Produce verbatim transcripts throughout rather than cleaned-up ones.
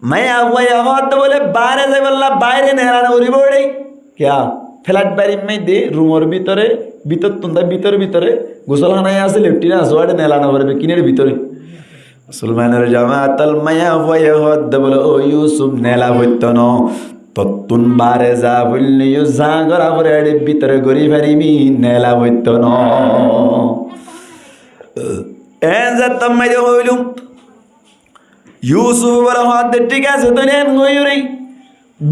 Maiyafuaye hoódde bóle baáre zaibólla baáre neela no foribó re. Kiyá? Felat barir maze rumor bútore, bútor tunda bútore bútore, gusólhana asé, letrin asé, uáre neela no foribó, kinere bútore. Musolmanor jamaat ól, maiyafuaye hoódde bóle, "Ó Yusuf, neela foitto no. Tottún baáre za foille yó, za gorá fore eçe bútore gorí faribí, neela foitto no." Eén zettót maze hoilum. Yusuf bóle hoódde, "Thík asé, tuñí eén hoiyó re."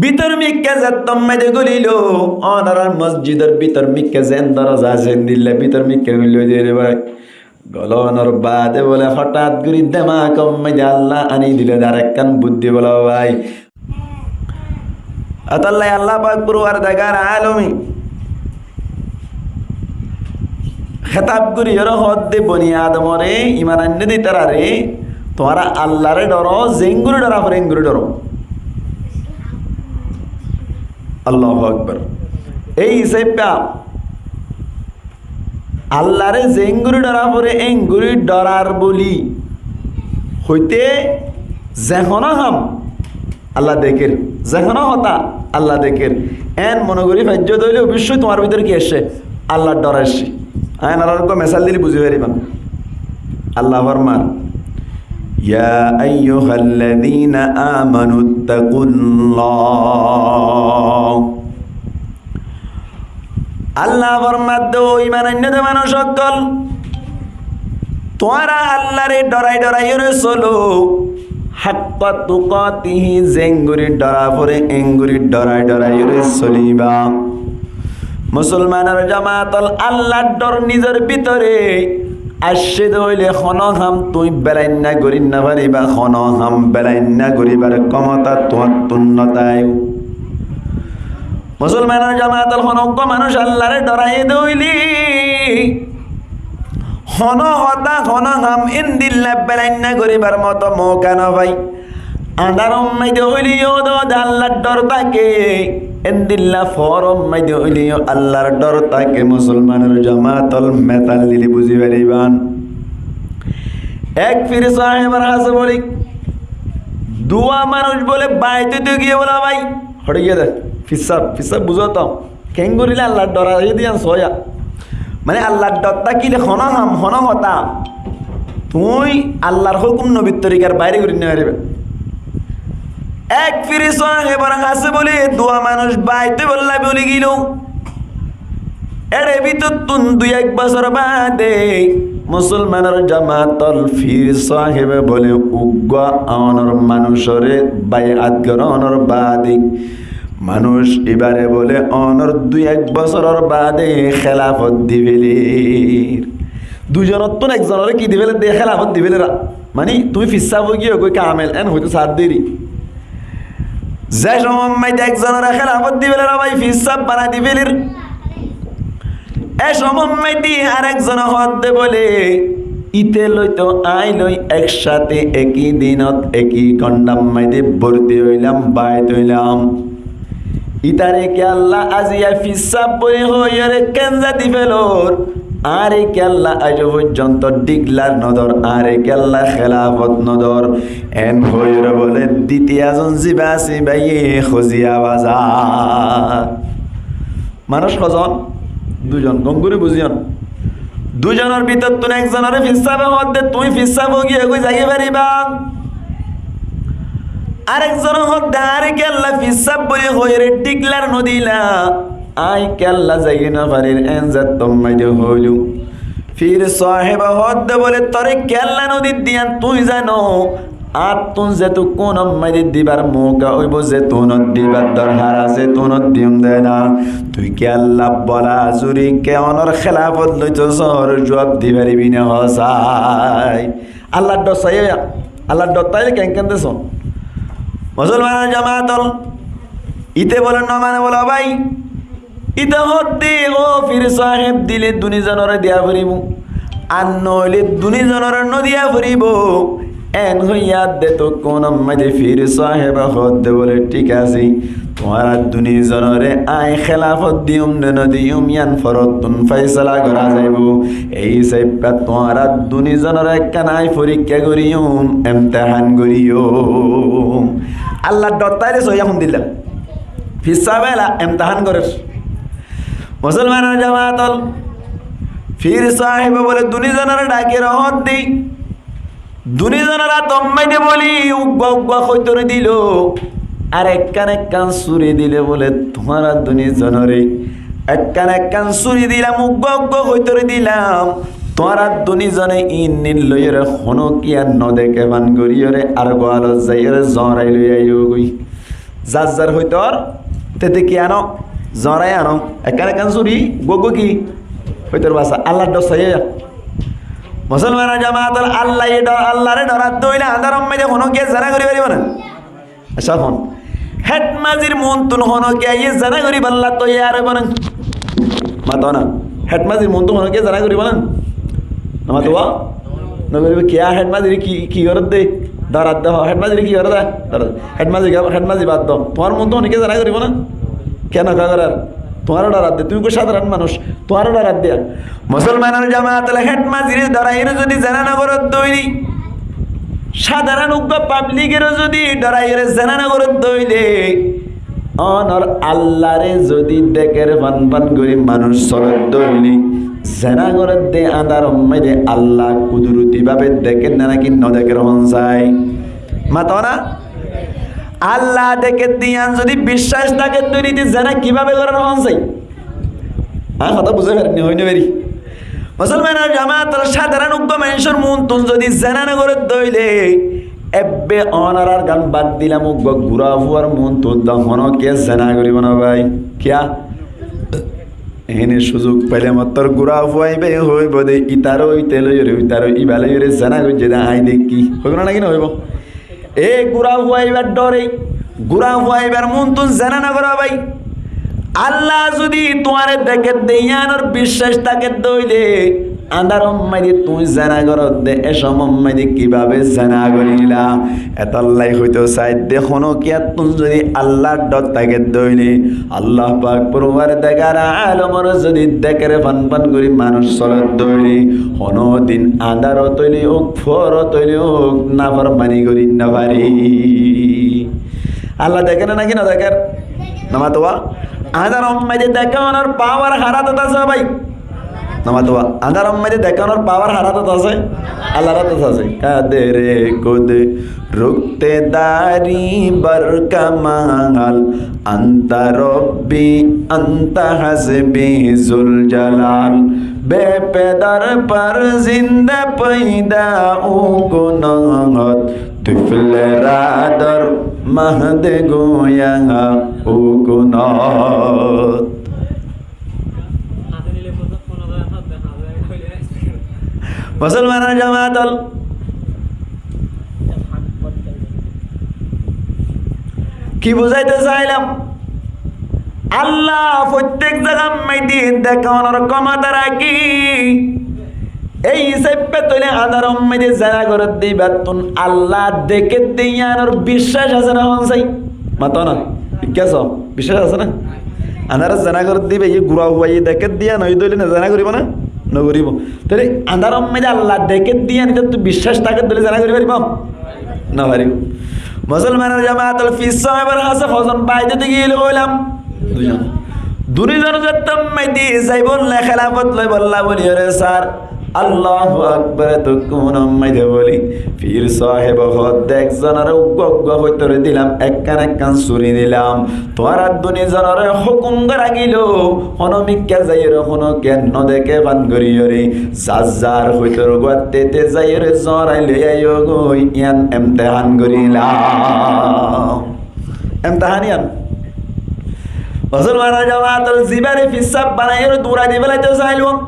Bútor mikká zettót maze gulílo, ónorar mosjidor bútor mikká zeén doroza asé, endilla bútor mikká gulílo de re bái. Golonor baade bóle hotát gorí demakor maze Allah aní dilo de arekkán buddí bóle bái. Ótolla Allah pak forwardigare alome hetab gorí ore hoódde boni adamore, iman ainné de ítarare, tuáñra Allahre dhoro, zeéngorí dhora fore éngorí dhoro. Allahu Akbar. Ei hísafe Allahre zeéngorí dhora fore éngorí dhorar bóli hoité ze honó ham Allah dekér, ze honó hotá Allah dekér. Eén mone gorí faijjó de óile oboicco tuáñr bútore ki aiccé? Allahr dhor aiccé. Añí añárar uggwá mesal dile buzí faribá. Allah formar, "يا أيها الذين آمنوا اتقوا الله." Allah formar de, "Ó iman ainné de manúic ókkol, tuáñra Allahre dhorai dhorai ore solo. حق تقاته, zeéngorí dhora fore éngorí dhorai dhorai ore soliba." Musolmanor jamaat ól, Allahr dhor nizor bútore aiccé de óile honó ham tuñí belainna gorí no faribá, honó ham belainna goríbar kómota tuáñttún no táibo. Musolmanor jamaat ól, honó uggwá manúic Allahre dhoraiyé de óile honó hotá, honó ham endilla belainna goríbar moto mouka no fai. Andáror maze óile yó de Allahr dhor táke, endilla foóror maze óile yó Allahr dhor táke. Musolmanor jamaat ól, mesal dile buzí faribá. Ek fir sáhebor hañsé bóle, duwá manúic bóle bait óite giyé bóle bái. Hoçé giyé de? Fir sáheb, fir sáheb buzó to. Keéngoríle Allahr dhor aiccé de yían soóya. Mane Allahr dhor tákile honó ham, honó hotá tuñí Allahr hókum nobir torikar baáre gorí no faribá. Ek fir sáhebor hañsé bóle duwá manúic bait óibolla bóli giyé. Éçe bútottún dui ek bosór baade musolmanor jamaat ól, fir sáhebe bóle uggwá onor manúicore baiat gorónor baade manúic ibáre bóle onor dui ek bosóror baade hélafot di féler. Dui zonottún ek zonoré ki di féler de? Hélafot di féler. Mani, tuñí fir sáheb ói giyó goi kamel, eén hoitó saádde eri. Ze cómot maze ek zonoré hélafot di féler, bái, fir sáheb banai di féler. E cómot maze arek zone hoódde bóle, íte loi to añí loi ek cáte eki dinot eki góndhar maze borti óilam, bait óilam. Ítare ki Allah aziya fir sáheb bóli hoiyóre kénza di félor? Añáre ki Allah aijjó foijjonto dhiklar no dór? Añáre ki Allah hélafot no dór? Eén hoiyóre bóle ditiya zon zibá asé bái, hoziya bazar. Manúic hozon? Dui zon. Gom gorí buzíyon. Dui zonor bútottún ek zonoré fir sáhebe hoódde, tuñí fir sáheb ói giyó goi zaigói faribá. Arek zone hoódde, añáre ki Allah fir sáheb bóli hoiyóre dhiklar no dila? Añí ki Allah zaigói no farir? Eén zettót maze hoilum. Fir sáhebe hoódde bóle, toré ki Allah no didde yían tuñí zano? Añáttun zetukkúnot maze dibar mouka óibo, zetunot dibar dorhar asé, tunot diyum de na. Tui ki Allah bola zuri ke onor hélafot loito sór, juab di faribi né hoó sai? Allar dhor sai óiya, Allar dhor táile keén keén de soón. Musolmanor jamaat ól, íte bóle no mane bóle bái. Íte hoódde, ó fir sáheb, dile duni zonoré diya foribó, ar noóile duni zonoré no diya foribó. Eén hoiyé de tukkúnot maze fir sáhebe hoódde bóle, thík asé, tuáñra duni zonoré añí hélafot diyum né no diyum, yían forottún faisala gorá zaibó. Ei hísafe tuáñra duni zonoré ekkán añí forikká goríyum, emtehán goríyum. Allar dor táile sóiya hondilla. Fir sábe ela emtehán gorér. Musolmanor jamaat ól, fir sábe bóle duni zonoré dhaki hoódde, duni zonor át ot maze bóle uggúa uggúa hoitór dilo, ar ekkán ekkán suri dile bóle tuáñra duni zonoré, ekkán ekkán suri dilam, uggúa uggúa hoitór dilam, tuáñra duni zone iín loiyóre honókiya no deké fán goríyore ar gualot zaiyóre zorai loi aiyó goi. Zar zar hoitór, tete ki ano, zorai ano, ekkán ekkán suri, uggúa uggúa ki hoitór basa, Allar dor saiya. Musolmanor jamaat ól, Allaye dor, Allaré dorat dóile añdár ot maze honókiya zena gorí faribó né? Accá hon. Héd mazir muúntun honókiyaye zena goríballa toiyar óibo né? Mato na. Héd mazir muúntun honókiyaye zena goríbo né? No mato? No goríbo. Kiyá héd mazire ki, ki gorédde? Doradde ho. Héd mazire ki gorédde? Doradde. Héd mazir, héd mazir bad do. Tuáñr muúntun honókiyaye zena goríbo né? Kiyá no gorér? Tuáñre doradde. Tuñí uggúa sádaron manúc. Tuáñre doradde. Musolmanor jamaat ól, héd mazire doraiyóre zodi zena no goródde óile, sádaron uggúa pablikore zodi doraiyóre zena no goródde óile, onor Allaré zodi dekér fán fán gorí manúc solodde óile, zena gorédde añdár ot maze Alla kuduruti babe dekér né náki no dekér hon sai? Mato na? Alla dekédde yián zodi biccác táke dóile zena ki babe gorér hon sai? Añí hotá buzí farir né, hoi no fari? Musolmanor jamaat ól, sádaron uggúa manúcor muúntun zodi zena no gorédde óile, ebbe onorar gán bad dilam, uggúa gura fuar muúntun dé honókiya zena goríbo né bái? Kiyá? Eéne suzuk faile mottor gura fua íba hoibo dé, ítara óite loiyóre, ítara íba loiyóre zena goijjé dé añí dekí. Hoibo né náki no hoibo? E gura fua íbar dore, gura fua íbar muúntun zena no goró bái. Alla zodi tuáñre dekédde yiánor biccác táke dóile, añdár ot maze tuñí zena goródde, e cómot maze ki babe zena goríla? Etolla hoito saidde, honókiyattún zodi Allar dor táke dóile, Allah pak porwardigare alomore zodi dekér fán fán gorí manúc solodde óile, honódin añdárot óile ók, fuorot óile ók, naformani gorí no fari. Allah dekér né náki no dekér? No mato? Añdárot maze dekénor pawar hár átot asé bái? No mato? Añdárot maze dekénor pawar hár átot asé? Allar átot asé. قدر خود رخت داری بر کمال، انت ربی انت حسبی ذوالجلال۔ بے پدر فرزند پیدا او کنات، طفل را در مهد گویا او کنات۔ Musolmanor jamaat ól, ki buzaito sailam? Allah fottek zagar maze dekénor kémota raké. Ei hísabe toile añdárot maze zena goródde íbattún Allah dekédde yiánor biccác asé né hon sai? Mato na. Thík asé? Biccác asé né? Añdárot zena goródde íba, e gura fuaye dekédde yián ói dóile zena goríbo né? No goríbo. Toile añdárot maze Allah dekédde yián ítattú biccác táke dóile zena gorí faribo? No faribo. Musolmanor jamaat ól, fir sábor hásé hozon bái dite giyóile hoilam? Duizon. Duizon zettót maze zaibolla, hélafot loibolla bóli, ore sar, Allahu Akbar, ettót maze bóli, fir sábe hoódde, ekzonore uggúa uggúa hoitóre dilam, ekkán ekkán suri dilam. Tuáñra duizonore hókum gorá giyóilo, honó mikká zaiyóre, honókiya no deké fán goríyore, zar zar hoitór guattete zaiyóre zorai loi aiyó goi, yián emtehán gorílam. Emtehán yián. Musolmanor jamaat ól, zibare fir sáb banaiyóre durai di felaito sailám.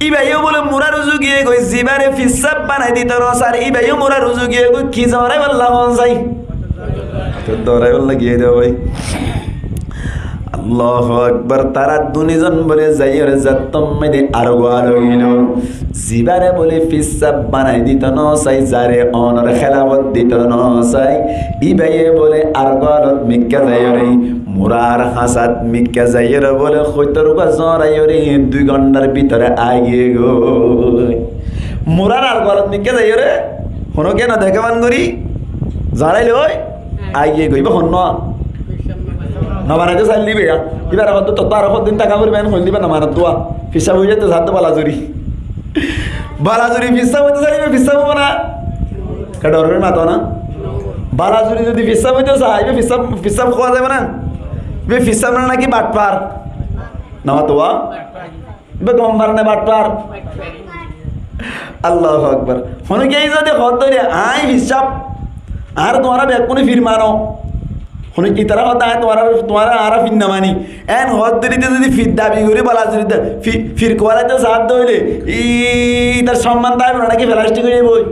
Íbayó bóle murar uzu giyé goi, zibare fir sáb banai dito no sar, íbayó murar uzu giyé goi, ki zorai bolla hon sai? Dorai bolla giyé de bái. Allahu Akbar, tará duizon bóle zaiyóre zettót maze ar gua loi giyóilo. Zibare bóle fir sáb banai dito no sai, zare onor hélafot dito no sai, íbaye bóle ar gualot mikká zaiyóre, murar hañsat mikká zaiyóre bóle hoitór gua zoraiyóre dui gonthar bútore aigiyé goi. Murar ar gualot mikká zaiyóre, honókiya no deké fán gorí, Zorailoi, aigiyé goi, ibá honnúa? No banaito sailde ibá. Ibáre hoddé, tottú aró hoddin táka foribó, en hoilde ibá no manadde. Fissáb ói zaito saádde balazuri. Balazuri fissáb óito sailde ibá fissáb óibo na? Ke dhorór mató na? Balazuri zodi fissáb óito saá, ibá fissáb, fissáb hoó zaibo na? Ibá fissáb na náki bathfar? No mató wa? Ibá gom far né bathfar? Allahu Akbar. Honó kiyé zodi hoó dóre, añí fissáb, añáre tuáñra bekkúne fir mano. Honó itará hoó dé añí tuáñra, tuáñra añára fir no mani. En hoó dóre ite zodi fir dabi gorí balazuri de, fi-, fir kuwalaito saádde óile, i-, itar somman táibo na náki felastik ói zaiboi?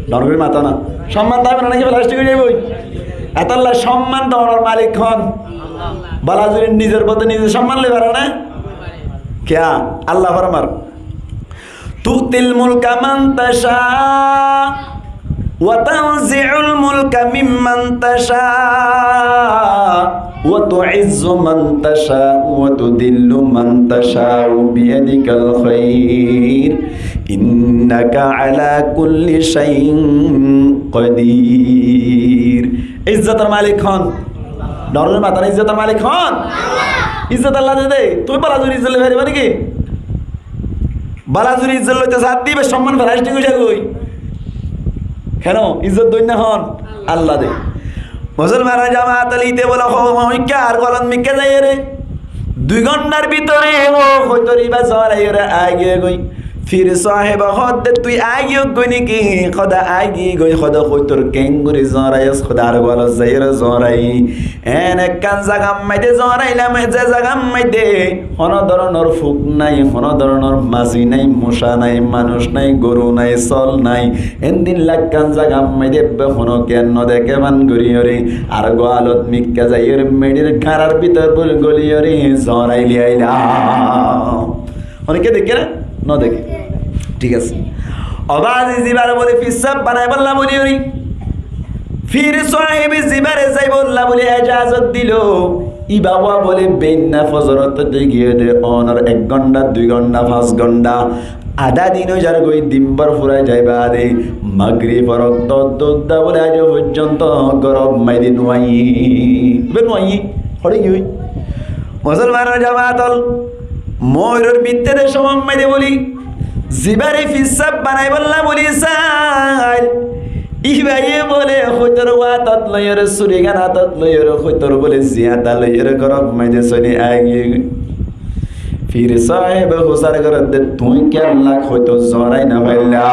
Dhorór gorí mató na. Somman táibo na náki felastik ói zaiboi? Etolla somman donor malik hon? Balazurir nizor bóte nize somman loi fare né? Kiyá? Allah formar, تؤتي الملك من تشاء وتنزع الملك ممن تشاء وتعز من تشاء وتذل من تشاء بيدك الخير إنك على كل شيء قدير. Izzotor malik hon? Dhorór gorí mató na, izzotor malik hon? Izzot Allah de dé. Tuñí balazuri izzot loi faribá náki? Balazuri izzot loito saádde ibár somman felastik ói zagói. Keno? Izzot doinna hon? Allah de. Musolmanor jamaat ókkol, ite bóle hoó, hoó, mikká ar guwalot mikká zaiyóre dui góndhar bútore hoó, hoitór ibá zoraiyóre aigiyé goi. Fir sáhebe hoó dé, tui aigiyós goi né ki? Hoó dé aigiyí goi. Hoó dé hoitór keéngorí zoraiyós? Hoó dé ar guwalot zaiyóre zoraiyí. Eén ekkán zagar maze zorailam, ze zagar maze honó dóronor fuk nái, honó dóronor mazi nái, mucá nái, manúic nái, goru nái, sóol nái. Endilla ekkán zagar maze ebbe honókiye no deké fán goríyoré, ar guwalot mikká zaiyóre meçir gañçar bútore bul goríyoré zoraili ailam. Honókiye deké né? No deké. Thík asé. Ó bazi, zibáre bóle fissáb banaibólla bóliyoré, fir sáhebe zibáre zaibolla bóle ejazot dilo, ibá wa bóle beinna fozorot táki giyé dé onor ek góndha, dui góndha, fañs góndha, adá din ói zargói, din bór furai zai baade, magrifor okto uddá bóle aijjó foijjonto góror maze no aiyé. Ibá no aiyé. Hoçé giyói? Musolmanor jamaat ókkol, moiror bútore somman maze bóli, zibáre fissáb banaibólla bóli sail, ibáye bóle hoitór wa átot loiyóre, surigan átot loiyóre, hoitór bóle ziyata loiyóre góror maze soli aigiyé goi. Fir sáhebe fusár gorér dé, tuñí kiyólla hoitór zorai no failla?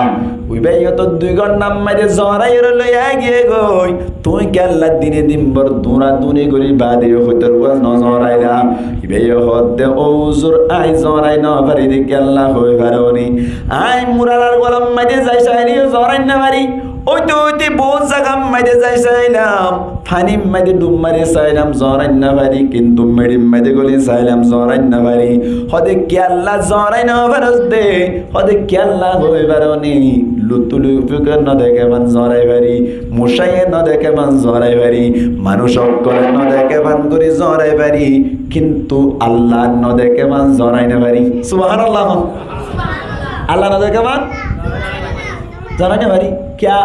Ibáye yó toóu dui góndhar maze zoraiyóre loi aigiyé goi. Tuñí kiyólla dine din bór dura duri gorí baade yó hoitór wa no zoraila? Ibáye hoó dé, ó uzur, añí zorai no fari dé kiyólla hoi faro né? Añí murar ar guwalot maze zai sailé yó zorai no fari. Óite óite bout zagar maze zai sailam, fanir maze dub mari sailam, zorai no fari, kintu meçir maze góli sailam, zorai no fari. Hoó dé kiyólla zorai no faros dé? Hoó dé kiyólla hoi faro né? Luttú lufuke no deké fán zorai fari, mucáye no deké fán zorai fari, manúic ókkole no deké fán gorí zorai fari, kintu Allah no deké fán zorai no fari. Subhanallah. Allah no deké fán zorai no fari. Kiyá?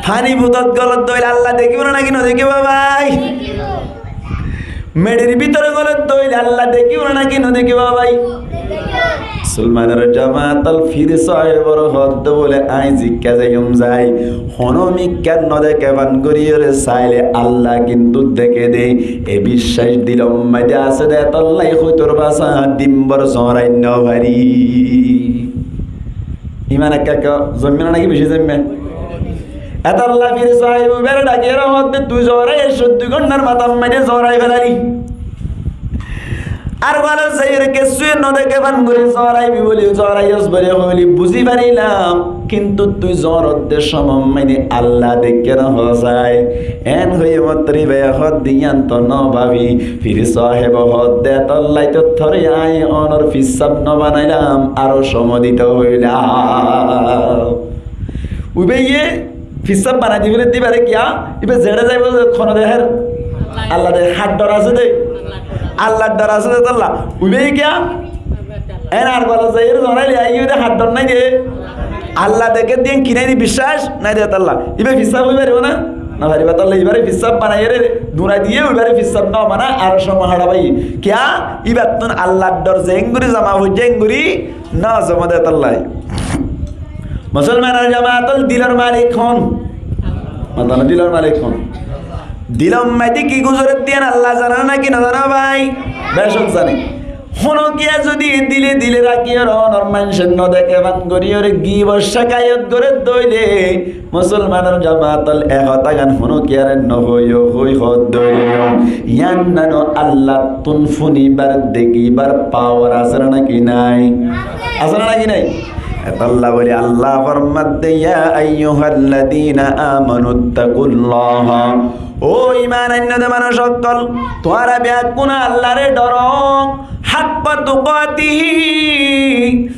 Fanir bútot golot dóile Allah dekíbo né náki no dekíbo bái? Meçir bútore golot dóile Allah dekíbo né náki no dekíbo bái? Musolmanor jamaat ókkol, fir sáhebore hoó dé bóle, añí zikká zaiyum zai, honó mikká no deké fán goríyoré sailé Allah kintu deké dé. E biccác dilor maze asé dé, etolla hoitór wa sa din bór zorai no fari. Iman ekka ekka zomme né náki beci zomme? Etolla fir sáhebe ibáre dhakiyóre hoó dé, tui zorai aiccós, dui góndhar matár maze zorai felaili. Ar guwalot zaiyóre kessúye no deké fán gorí zoraibi bóli, zoraiyós bóli hoili buzí farilam. Kintu tui zoródde somot maze Allah dekké né hoó sai. Eén hoiyé mattor ibáye hoó dé, yián to no báfi. Fir sáhebe hoó dé, etolla toi toré añí onor fissáb no banailam, aró somot dito hoilá. Ibáye fissáb banai di félai dé ibáre kiyá? Ibá zeçé zaibo, honó dekér? Allah dekér. Har dhor asé dé? Allah dhor asé dé etolla. Ibáye kiyá? Eén ar guwalot zaiyóre zorai loi aigiyé dé, har dhor nái dé. Allah dekér dé yián ki nái dé, biccác nái dé etolla. Ibá fissáb ói faribo né? Nofaribá tolla ibáre fissáb banaiyóre duñrai diyé, ibáre fissáb no bana, aró cóma hára bái. Kiyá? Ibáttun Allar dor ze engori zoma foijjé engori no zomode tolla. Musolmanor jamaat ol, dilor malik hon? Matana, dilor malik hon? Dilor maze ki guzorer de yián Allah zane né naki no zane bái? Becók zane. Honókiye zodi dile dile rakiyóre onor maincé no deké fán goríyore gibot cekayot gore dóile, musolmanor jamaat ol, e hotágan honókiyare no hoiyó, hoi hot dóileyo. Yián nano Allattun funibar dekibar pawar asé né naki nai? Asé né naki nai? Etolla buli Allah formadde, يا أيها الذين آمنوا اتقوا الله. Ó iman ainno de manúc ókkol, tuáñra beggúne Allare dhoro. حق تقاته,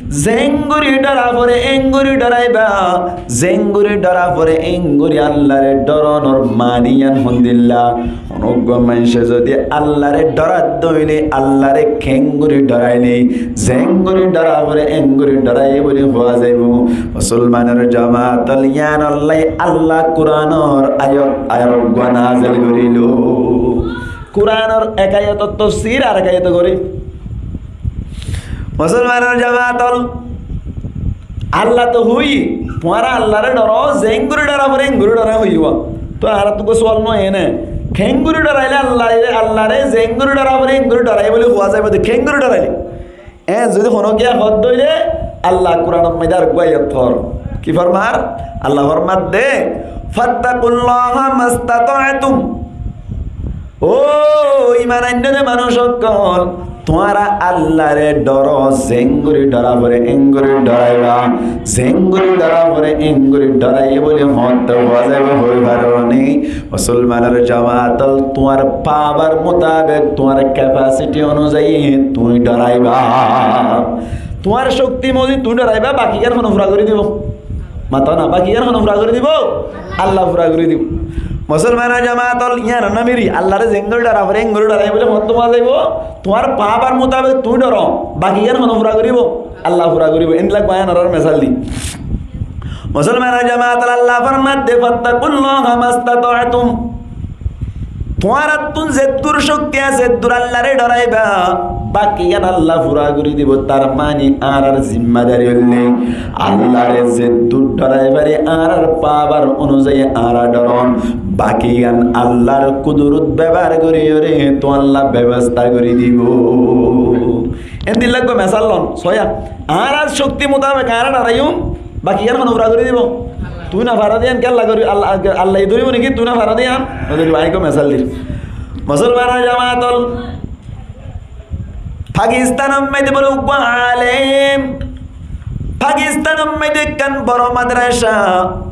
zengori dhora fore engori dhoraiba, zengori dhora fore engori Allare dhoronor mani yián hondilla. Honó uggwá maincé zodi Allare dhora dóile, Allare kengori dhoraile, zengori dhora fore engori dhorai buli hoó zaibo. Musolmanor jamaat ol, yián olla Allah Kuranor ayat, ayat uggwá nazel gorilo. Kuranor ek ayator tofsir ar ek ayat gorí. Musolmanor jamaat ol, Allah to hoiye, tuáñra Allare dhoro, zengori dhora fore engori dhora hoiye. To añárattú uggwá sual no ene, kengori dhoraile Allare, Allare zengori dhora fore engori dhorai buli hoó zaibo de, kengori dhoraile? E zodi honókiye hot dóile, Allah Kuranor maze ar uggwá ayat hoór. Ki formar? Allah formadde, فاتقوا الله ما استطعتم. Ó iman ainno de manúc ókkol, tuáñra Allare dhoro, zengori dhora fore engori dhoraiba, zengori dhora fore engori dhorai buli hoóde hoó zaibo, hoi faro né? Musolmanor jamaat ol, tuáñr pabar mutabek, tuáñr capacity onuzayi tuñí dhoraiba. Tuáñr cokti mozi tuñí dhoraiba, bakigan hone fura gorí dibo? Mato na, bakigan hone fura gorí dibo? Allah fura gorí dibo. Musolmanor jamaat ol, yián no miri, Allare zengori dhora fore engori dhorai buli hoóde hoó zaibo, tuáñr pabar mutabek tuñí dhoro, bakigan hone fura goribo? Allah fura goribo. Endilla uggwá yián onorar mesal di. Musolmanor jamaat ol, Allah formadde, فاتقوا الله ما استطعتم. Tuáñrattun zeddur cokti asé, eddur Allare dhoraiba, bakigan Allah fura gori dibo. Tar mani añárar zimmadari óilde Allare zeddur dhorai fari añárar pabar onuzayi añára dhoron, bakigan Allar kudurot bebohar goriyore tuáñlla bebosta gori dibo. Endilla uggwá mesal lon, soya. Añárar cokti mutabek añára dhoraium, bakigan hone fura gori dibo? Tuñí no faro de yián ki Allah gori, Allah, Allah ye dóribo niki? Tuñí no faro de yián? No dóribo, añí uggwá mesal dir. Musolmanor jamaat ol, Pakistanor maze bole uggwá alem, Pakistanor maze ekkán boro madrasa,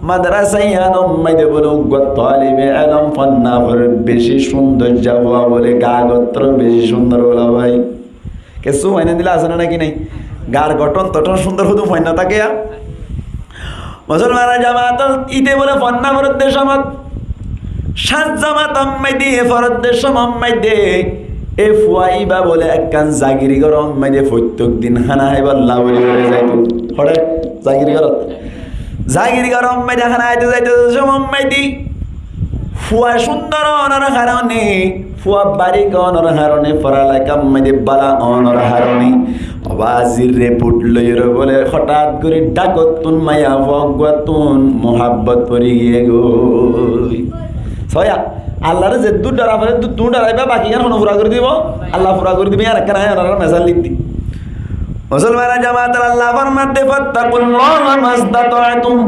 madrasa yiánor maze bole uggwá talibe elom fonná forer, beci cúndor fua bole, gagottor beci cúndor bole bái. Kessú fuain endilla asé né naki nai? Gar gothon tothon cúndor, hudú fuain no táke ya? Musolmanor jamaat ol, íte bole fonná foredde somot, cát jamator maze foredde somot maze, e fua íba bole ekkán zagiri góror maze foittok din hána háibolla buli buli zaito. Hoçé? Zagiri górot. Zagiri góror maze hána háito zaito somot maze fua cúndor ónor harone, fua barik ónor harone, foralekar maze bála ónor harone, obazir report loiyore bole hotát gori dhakottun maiyafua uggwáttun muhabbot fori giyé goi. Soya, Allare zeddur dhora fore eddur tuñí dhoraiba, bakigan hone fura gori dibo? Allah fura gori dibo. Yián ekkán añí onorar mesal di di. Musolmanor jamaat ol, Allah formadde, فاتقوا الله ما استطعتم.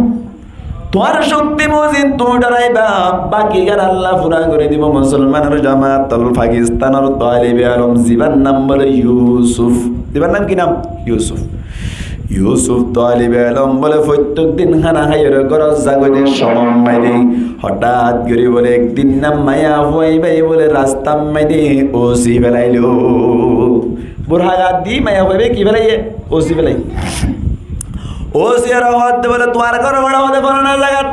Tuáñr cokti mozin tuñí dhoraiba, bakigan Allah fura gori dibo. Musolmanor jamaat ol, Pakistanor talibe elom zibar nam bole Yusuf. Zibar nam ki nam? Yusuf. Yusuf talibe elom bole foittok din hána háiyore górot zagói de somot maze hotát gori bole ek din nam maiyafua íba bole rastar maze ósi felailo. Burha gat di maiyafua íba ki félaiye? Ósi félaiye. Ósi ore hoódde bole, tuáñr gór hoçé? Hoódde, folana zagat.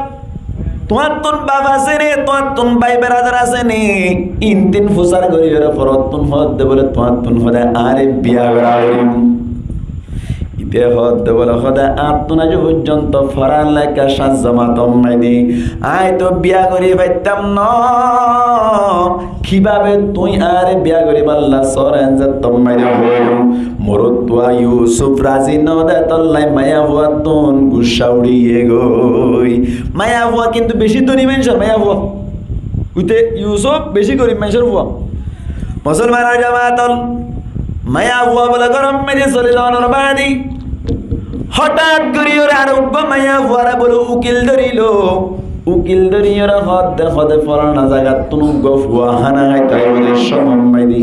Tuáñttun baf asé né? Tuáñttun bái beradar asé né? Intin fusar gorí ore forottun hoódde bole, tuáñttun hoódde añáre biya gora gorim. Te hoódde bóle, Hóda, añáttun aijjó foijjonto forar laika cát zoma tommai di. Aññí to biya gorí faittám no. Kibábe tuñí añáre biya goríballa sóra? Enzat tommai di hoóilu. Morotfua Yusuf razi no de, tollai maiyafuattun guccá uçí giyé goi. Maiyafua kintu beci doni maincór maiyafua. Uite Yusuf beci gorib maincór fua. Musolmanor jamaat ol, maiyafua bóle góror maze soli zonor baade hotát gorí ore ar uggwá maiyafuare bóle ukil dórilo. Ukil dóri ore hoódde, hoódde, folana zagattún uggwá fua hána háito aibó de cómor maze.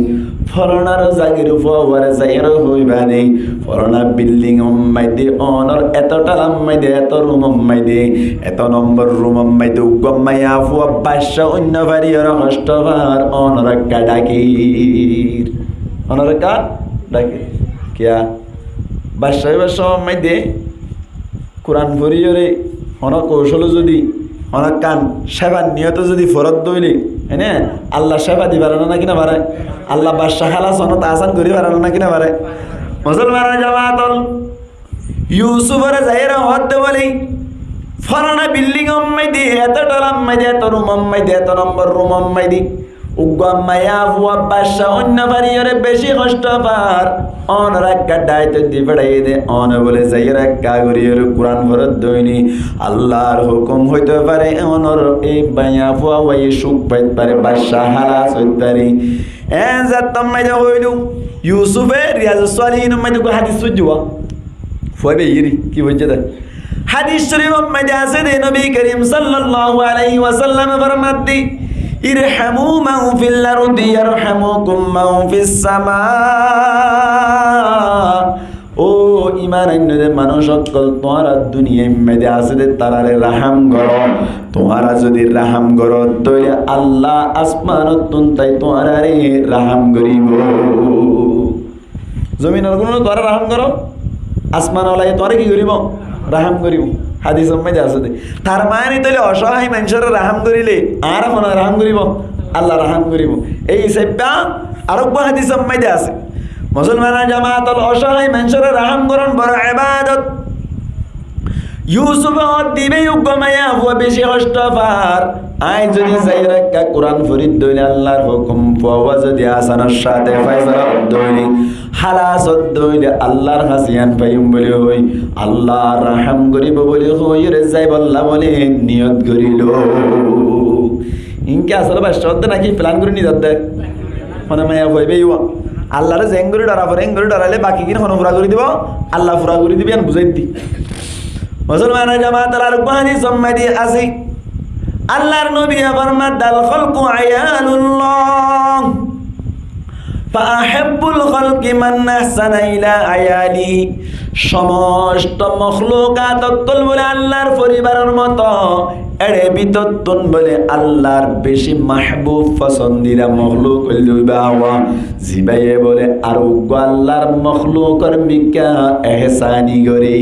Folanar zagir fua uare zaiyóre hoiba de, folana bildingor maze, onor eto thalar maze, eto rumor maze, eto nombor rumor maze uggwá maiyafua bacca óinno fariyóre hoctó far, onore ekká dhakir. Onore ekká dhakir. Kiyá? Bacca óibar cómor maze Kuran foriyóre, hono koucólo zodi, hono ekkán céfar niyote zodi foródde óile, ene, Allah céfa di fare né náki no fare? Allah bacca hálas onót asán gorí fare né náki no fare? Musolmanor jamaat ol, Yusufore zaiyóre hoódde bóle, folana bildingor maze, eto thalar maze, eto rumor maze, eto nombor rumor maze, uggwá maiyafua bacca óinno fariyóre beci hoctó far, onore ekká dhaito di feçaiyé de, one bóle zaiyóre ekká gorí ore Kuran foródde óile, Allar hukum hoito fare, onor ei maiyafua uaye cúk fait fare, bacca hálas óit fare. Enzat tommai de hoilu, Yusufe Riyazus Solihinor maze uggwá hádis foijjé. Fua beyiri, ki foijjé de? Hádis corifor maze asé de, Nobi Korim sallallahu alaihi wasallame formadde, "Irhamu man fil ardi yarhamukum man fis sama." Ó iman ainno de manúc ókkol, tuáñra duniyair maze asé de, tarare rahám goró. Tuáñra zodi rahám goró, tóile Allah asmanottún tái tuáñrare rahám goríbo. Zominor gunóre tuáñra rahám goró, asman olaye tuáñre ki goríbo? Rahám goríbo. Hádisor maze asé de. Tar mani tóile ocáhai maincóre rahám goríle añára hone rahám goríbo? Allah rahám goríbo. Ei hísabe ar uggwá hádisor maze asé. Musolmanor jamaat ol, ocáhai maincóre rahám gorón boro ebadot. Yusufe hoódde, íba uggwá maiyafua beci hoctó far. Aññí zodi zaiyóre ekká Kuran foridde óile Allar hukum, fuawa zodi asanor sáte faisala ódde óile, hálas ódde óile Allar hañse yián faiyum bóli hoi, Allah rahám goríbo bóli hoiyóre zaibolla bóli niyot gorílo. Inke asóle bacca ódde náki filan gorí nizadde? Mane maiyafua íba uwá. Allare zeéngorí dhora fore, éngorí dhoraile bakigín hone fura gorí dibo? Allah fura gorí dibo, yián buzáidde. Musolmanor jamaat ol, ar uggwá hádisor maze asé, Allar nobiye formadde, "Al kholku ayalullah, fa ahabbul kholki man ahsana ila ayalihi." Somosto mohlukat ókkol bóle Allar foribaror moto, ére bútottún bóle Allar beci mahbub, fosondida mohluk óilde íba uwá, zibáye bóle ar uggwá Allar mohlukor mikká ehsani goré.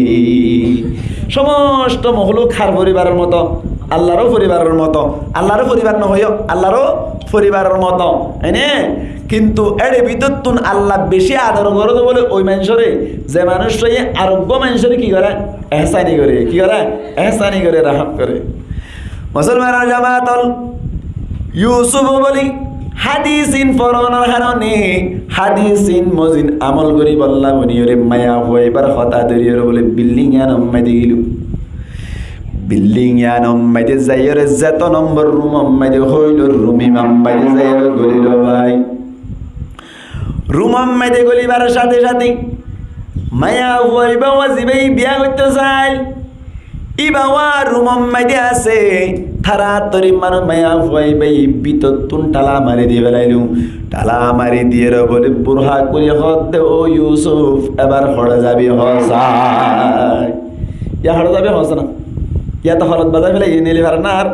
Somosto mohluk har foribaror moto? Allaró foribaror moto. Allaró foribar no hoiyó, Allaró foribaror moto. Ene? Kintu ére bútottún Allah beci ador goré de bóle ói maincóre, ze manúc óiye ar uggwá maincóre ki goré? Ehsani goré. Ki goré? Ehsani goré, rahám goré. Musolmanor jamaat ol, Yusufe bóle hádis ín foronor harone, hádis ín mozin amol goríbolla moni goré maiyafua íbar hotá dóri ore bóle bilding yiánor maze gelo. Bilding yiánor maze zaiyóre zeto nombor rumor maze hoilo, rum yián maze zaiyóre golilo bái. Rumor maze golibar sáte sáte maiyafua íba uwá zibáye biya goittó sail, íba uwá rumor maze asé, taratori mane maiyafua íbaye bútottún tala mari di felailo. Tala mari diyóre bóle burha kúli hoódde, "Ó Yusuf, ebar hoçé zabi hoó sai?" Yá hoçé zabi hoó sai na? Yá to holot bazai felaiyé, neeli farer na ar?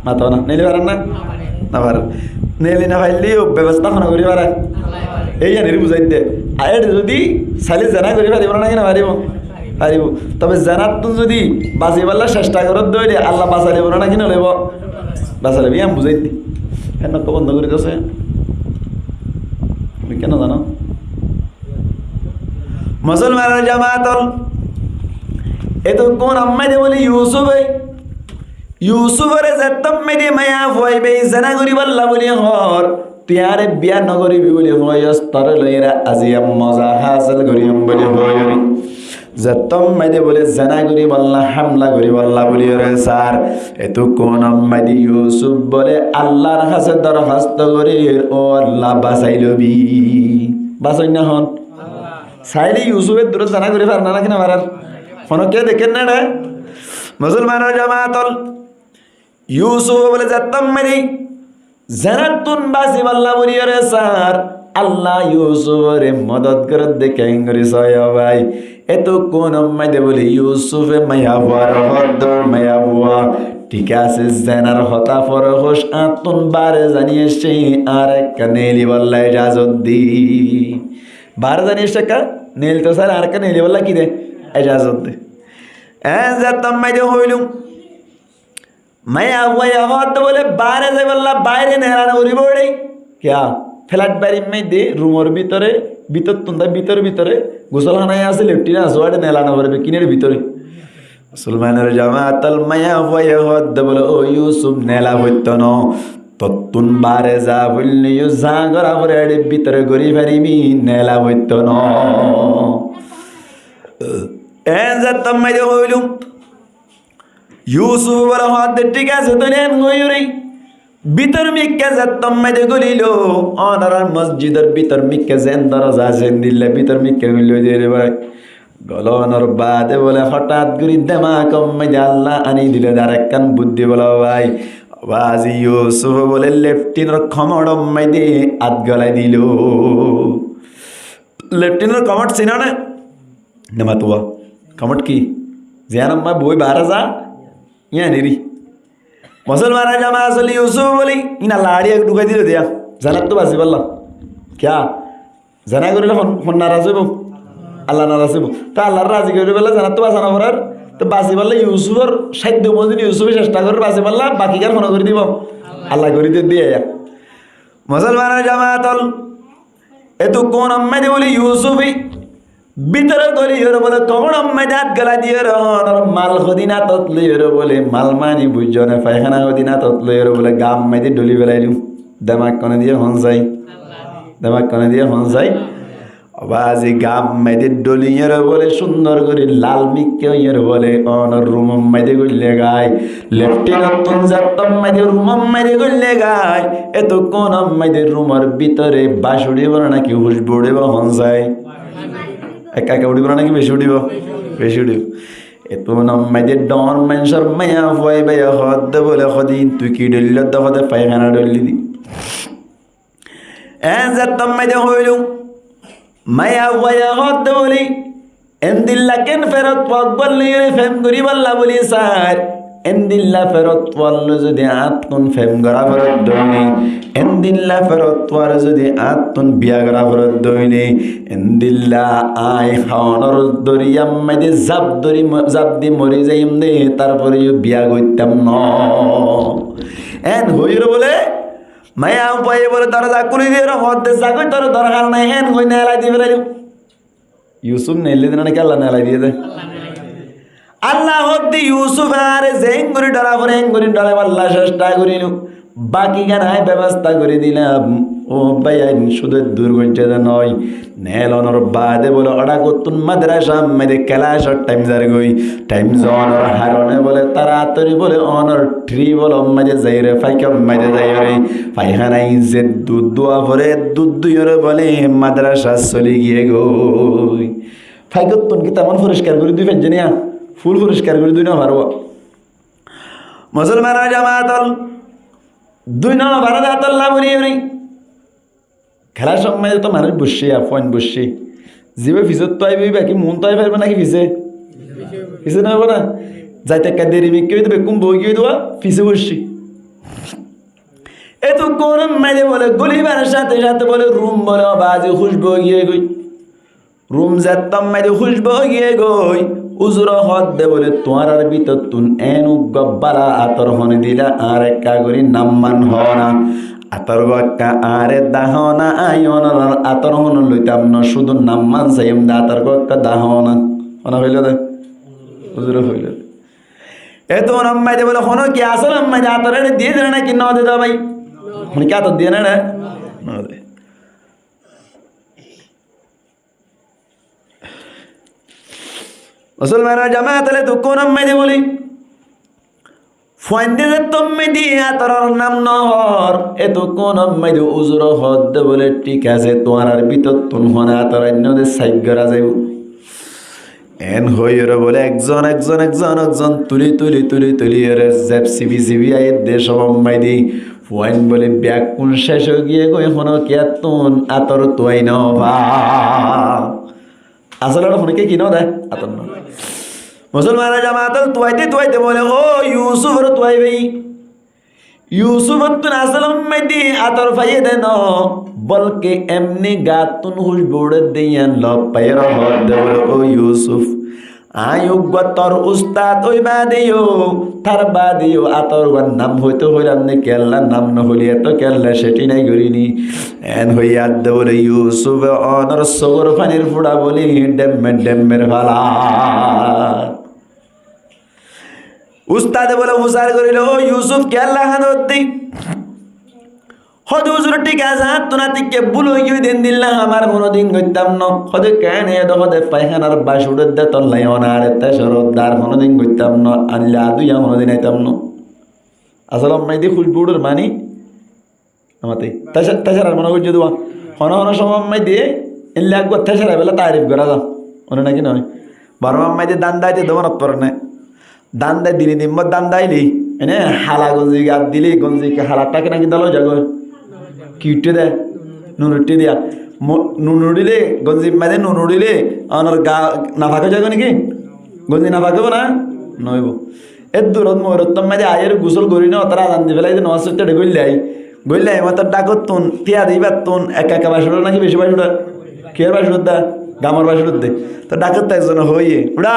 Mato na, neeli farer na? No farer. Neeli no failleyó bebosta hone gorí fare? Ei yián ere buzáidde. Ar ére zodi saile zena gorí faribo né náki no faribo? Faribo. Tobe zenattún zodi basibálla cesta goródde óile Allah basai laibo né náki no laibo? Basai laibo, yián buzáidde. Héen no bondo gorí diyó. Tui kiyá no zano? Musolmanor jamaat ol, etukkun ammáide bóli Yusufe, Yusufore zettómmáide maiyafuaibá zená goríbolla bóli hoór, tui añáre biya nogoríbi bóli hoói, ostore loiyóre aijja moza hásil goríyum bóli hoói. Zettómmáide bóli zená goríbolla, hámla goríbolla bóli hoóre sár, etukkun ammáide Yusuf bóli Allar hañsé dorhasto gorír, ó Allah, basai lobi. Basoin na hon? Sailé Yusufe durot zená gorí farer né, náki no farer? Honó kiyé dekér né ére? Musolmanor jamaat ol, Yusufe bóli zettómmáide zenáttun basibolla bóli hoóre sár, Allah Yusufore modot gorédde keéngorí sóiyo bái. Etukkun ammáide bóli Yusufe maiyafuare hoódde, maiyafua, thík asé, zenar hotá fore hoóis, añáttun baáre zani aiccé, añáre ekká neelibolla ejazot di. Baáre zani aiccé ekká neelito sár, añáre ekká neelibolla ki de? Ejazot de. Eén zettómmáide hoóilum, maiyafuaye hoódde bóli baáre zaibolla, baáre neela noforibó ére. Kiyá? Felat bári ammáide rumor bútore, bútottun dá bútore bútore, gusólhána asé, letrin asé, uáre neela noforibó, kinor bútore. Musolmanor jamaat ol, maiyafuaye hoódde bóli, ó Yusuf, neela foitto no. Tottún baáre za foilleyó, za gorá fore ére bútore gorí faribí, neela foitto no. Eén zettómmáide hoóilum, Yusufe bóli hoódde, thík asé, tóile eén hoiyóre bútor mikká zettómmáide gólilo, onorar mosjidor bútor mikká zeén doroza asé, endilla bútor mikká gólilo de ére bái. Gólonor baade bóli hotát gorí demakor máze Allah aní dilo de arekkán buddí bóli bái. Bázi Yusufe bóli letrinor komodor máze át gólai dilo. Letrinor komod sinó né? Nematúa. Komod ki? Ziyán ammáide boói baáre za, yían eri. Musolmanor jamaat ol, Yusufe bóli, iín Allah añáre dhukái dilo de, zenáttun basibolla. Kiyá? Zená goríle hon, hon naraz óibo? Allah naraz óibo. Te Allar razi goríbolla zenáttun basa noforer. Te basibolla Yusufor sáddo mozin Yusufe cectha gorér basibolla, bakigán hone gorí dibo? Allah gorí diyé de. Musolmanor jamaat ol, etukkun ammáide bóli Yusufe bútore góliyóre bóli komodor máze át gólai diyóre, onor mal hodin átot loiyóre bóli, mal mani buijjó né, faihána hodin átot loiyóre bóli gaar máze dhóli felailum. Demak hone diye hon sai? Demak hone diye hon sai? Ó bázi, gaar máze dhóliyóre bóli cúndor gorí lal mikká óiyore bóli onor rumor máze góille gái. Letrinottún zettómmáide rumor máze góille gái, etukkun ammáide rumor bútore bac uçíbo né náki hucbu uçíbo, hon sai? Ekká ekká uçíbo né náki beci uçíbo? Beci uçíbo. Etukkun ammáide dhoóñr maincór maiyafuaibáye hoódde bóli, hoódde, iín tui ki dhoillós de? Hoódde, faihána dhoillí de. Eén zettómmáide hoóilum, maiyafuaye hoódde bóli, endilla keén ferotfua uggúa loiyóre fem goríbolla bóli sár, endilla ferotfua loi zodi añáttun fem gorá foredde óile, endilla ferotfuare zodi añáttun biya gorá foredde óile, endilla aññí hawanor doriyar máze zaf dóri mo-, zaf di mori zaiyum de, tarfore yó biya goittám no. Eén hoiyóre bóli, maiyafuaye bóli doroza kúli diyóre hoódde, zagói, tor dorhar nái, eén hoi neelai di felailum. Yusuf neelai diyé de náki Allah neelai diyé de? Allah hoódde Yusufe añáre zeéngorí dhora fore éngorí dhoraibálla cectha gorílum. Bakigán aññí bebosta gorí dilam. Ó bái, aññí cúde dur goijjé de noó. Neelonor baade bóli órakottún madracar máze kelasor thaim zargói. Thaim zonor harone bóli toratori bóli onor thíri bóli ommáide zaiyóre, faikor máze zaiyóre, faikana izzet dud dua fore, dud duiyóre bóli madraca soli giyé goi. Faikottún ki temon foriskar gorí dui faijjé niya? Ful foriskar gorí dui no faribó. Musolmanor jamaat ol, dui no faré de átolla bóli yóre. Kelasor máze to manúic boiccé, fuain boiccé. Zibá fisóttu aibó, íba ki muúntu ai faribó náki fisé? Fisé no aibó na? Zaite ekka deri mikká óiye de, bekkún boói giyé de, fisé boiccé. Etukkúnor máze bóle gúlibar cáte cáte bóle rum bóle ó bazi húcbu ói giyé goi. Rum zettót máze húcbu ói giyé goi. Húzure hoódde bóle, tuáñrar bútottún eén uggúa bála ator hone dila, añáre ekká gorí nam man hoó na. Ator gua ekka añáre dahóna, añí onorar ator honó loitam no, cúdu nam man saiyum de ator gua ekka dahóna. Hone hoiló de? Huzure hoiló de. Etún ammai de bóle, hono ki asól ammai de ator ere diye de naki no de do bái? Hono ki ator diye na re? No de. Musolmanor jamaat ókkol, etukkún ammai de bóli, fuainde zettó ammai de atoror nam no hoór, etukkún ammai de uzure hoódde bóle, thík asé, tuáñrar bútottún hone ator ainno de, saik gorá zaibó. Eén hoiyóre bóle ekzon, ekzon, ekzon, ekzon tuli, tuli, tuli, tuliyóre zeb sibi, sibi aiyér de cómot ammai de fuain bóle beggún céc ói giyé goi, hono kiyattún ator tuwai no fa. Asóle hono kiye ki no de? Ator no. Musolmanor jamaat ókkol, tuwaite, tuwaite bóle, ó Yusuforé tuwai fai. Yusufottún asól ammai de ator faiyé de no, bolke emni gaattún húcbu uçér de yían lof faiyóre hoódde bóle, ó Yusuf, añí uggúa tor ustad ói baade yó, tar baade yó ator uggúar nam hoitó hoilam né, kiyólla nam no hoilí, eto kiyólla cethinai gorí ni? Eén hoiyé adde bóle Yusufe onor sógor fanir fúça bóli dhemmer dhemmer falar. Ustade bóle fusár goríl, ó Yusuf, kiyólla hañdódde? Hóde, huzur, thík asé, añáttu natikka búl ói giyói de endilla ham ar honódin goittám no. Hóde, keén? Hóde, hóde, faihánar bac uçédde tolla, yían añáre tecor ódde, ar honódin goittám no, aññí le adúya honódin aitám no. Asól ammai de húcbu uçér mani Amate, teca-, tecarar mone goijjó de. Hono hono cómot ammai de, endilla eggúa tecarar bela taarif gorá za. Mone naki noó? Bormar ammai de dán daite de monot fore né? Dán dai dini dimmot dán daile, ene hala gonzi gat dile, gonzi ki hala táke naki dóla ói zagói? Ki uiththé de? Nun uiththé de. Mo-, nun uçíle, gonzir maze nun uçíle, onor ga nafak ói zagói naki? Gonzi nafak óibo na? Noóibo. Eddur ot moirottor maze aiyóre gusól gorí no, tará azan di félai de, nomás foitté de góillai. Góillai, mor tor dhákottún, tiya de íbattún, ekka ekka bac uçé naki beci bac uçé? Kiyór bac uçé de? Gamor bac uçé de. Tor dhákottú ekzone hoiyé, uçá,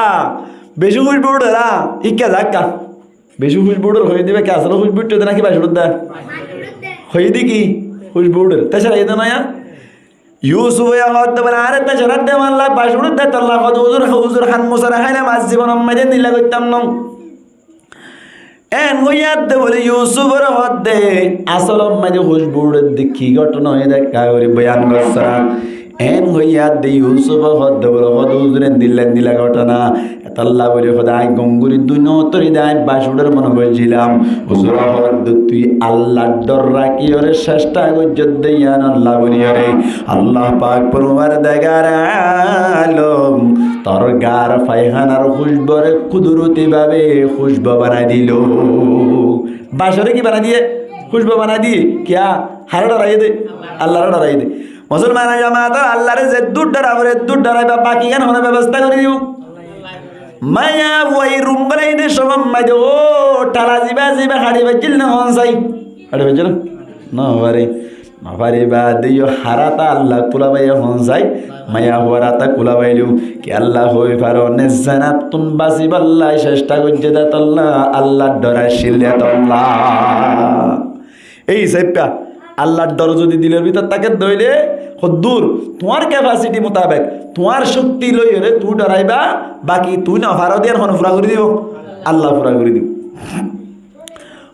beci húcbu uçér ra, ikka za ekka. Beci húcbu uçér hoiyé de íba ki asóle húcbu uçé de naki bac uçé de? Hoiyé de ki? Húcbu uçér. Tecarar aiyé de no yían? Yusufe hoódde bóle, añáre tecarar de malla, bac uçér de tolla, hóde huzur, huzur, han musara háilam, ar zibonor maze endilla goittám no. Eén hoiyé adde bóle Yusuforé hoódde, asólor maze húcbu uçér de ki gótona óiye de ekka gorí boyan gossá. Eén hoiyé adde Yusufe hoódde bóle, hóde huzur, endilla endilla gótona. Etolla bóli hóde aññí gom gorí dui noóttori de aññí bac uçér mone goijjílam. Huzure hoódde tui Allar dhor rakíyore cectha goijjós de yíanolla bóliyoré Allah pak forwardegar alom tor gar faihánar húcbore kuduroti bábe húcbu banai dilo. Bacore ki banai diye? Húcbu banai diye. Kiyá? Haré dhoraiye de? Allaré dhoraiye de. Musolmanor jamaat, Allaré zeddúr dhora foré eddúr dhoraiba, bakigán hone bebosta gorí dibo? Maiyafua rum goráide cómot maze, ó thala ziba ziba haçi faijjíl né hon sai? Haçi faijjé na? No fare. No fare baade yó har ata Alla kúla faiye hon sai? Maiyafuar ata kúla failo. Kiyólla hoi faro né, zenattún basibálla cectha goijjé de tolla, Allar dhor accíl de tolla. Ei hísafe Allar dhor zodi dilor bútore táke de óile, hoddúr tuáñr kefasiti mutabek, tuáñr cókti loiyóre tuñí dhoraiba, baki tuñí no faro de yían hone fura gorí dibo? Alla fura gorí dibo.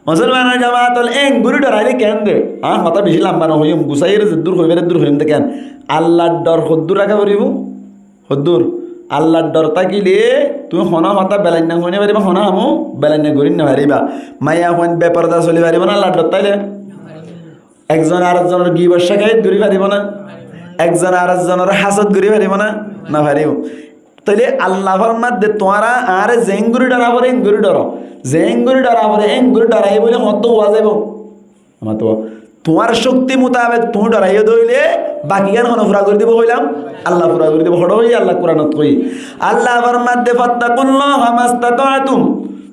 Musolmanor jamaat ókkol, engorí dhoraile keén de? Añí hotá beci lamba no hoiyum, gusáiyore zeddúr hoi fare eddúr hoiyum de keén. Allar dhor hoddúr raká foribo? Hoddúr? Allar dhor tákile tuñí hono hotá belainna hoi no fariba, hono ham belainna gorí no fariba. Maiyafuain beporda soli faribo na Allar dhor táile? Ekzone arekzonor gibot cekayet gorí faribo na? Ekzone arekzonor hásot gorí faribo na? No faribo. Tóile Alla formadde, tuáñra añáre zeéngorí dhora fore éngorí dhoro, zeéngorí dhora fore éngorí dhoraiyo bóli hoñttu hoó zaibo? Añáttu tuáñr cókti mutabek tuñí dhoraiyo de óile bakigán hone fura gorí dibo hoilam? Alla fura gorí dibo. Hoçé hoiyé? Alla Kuranot hoiyé. Alla formadde, "Fattaqullaha mastata'tum."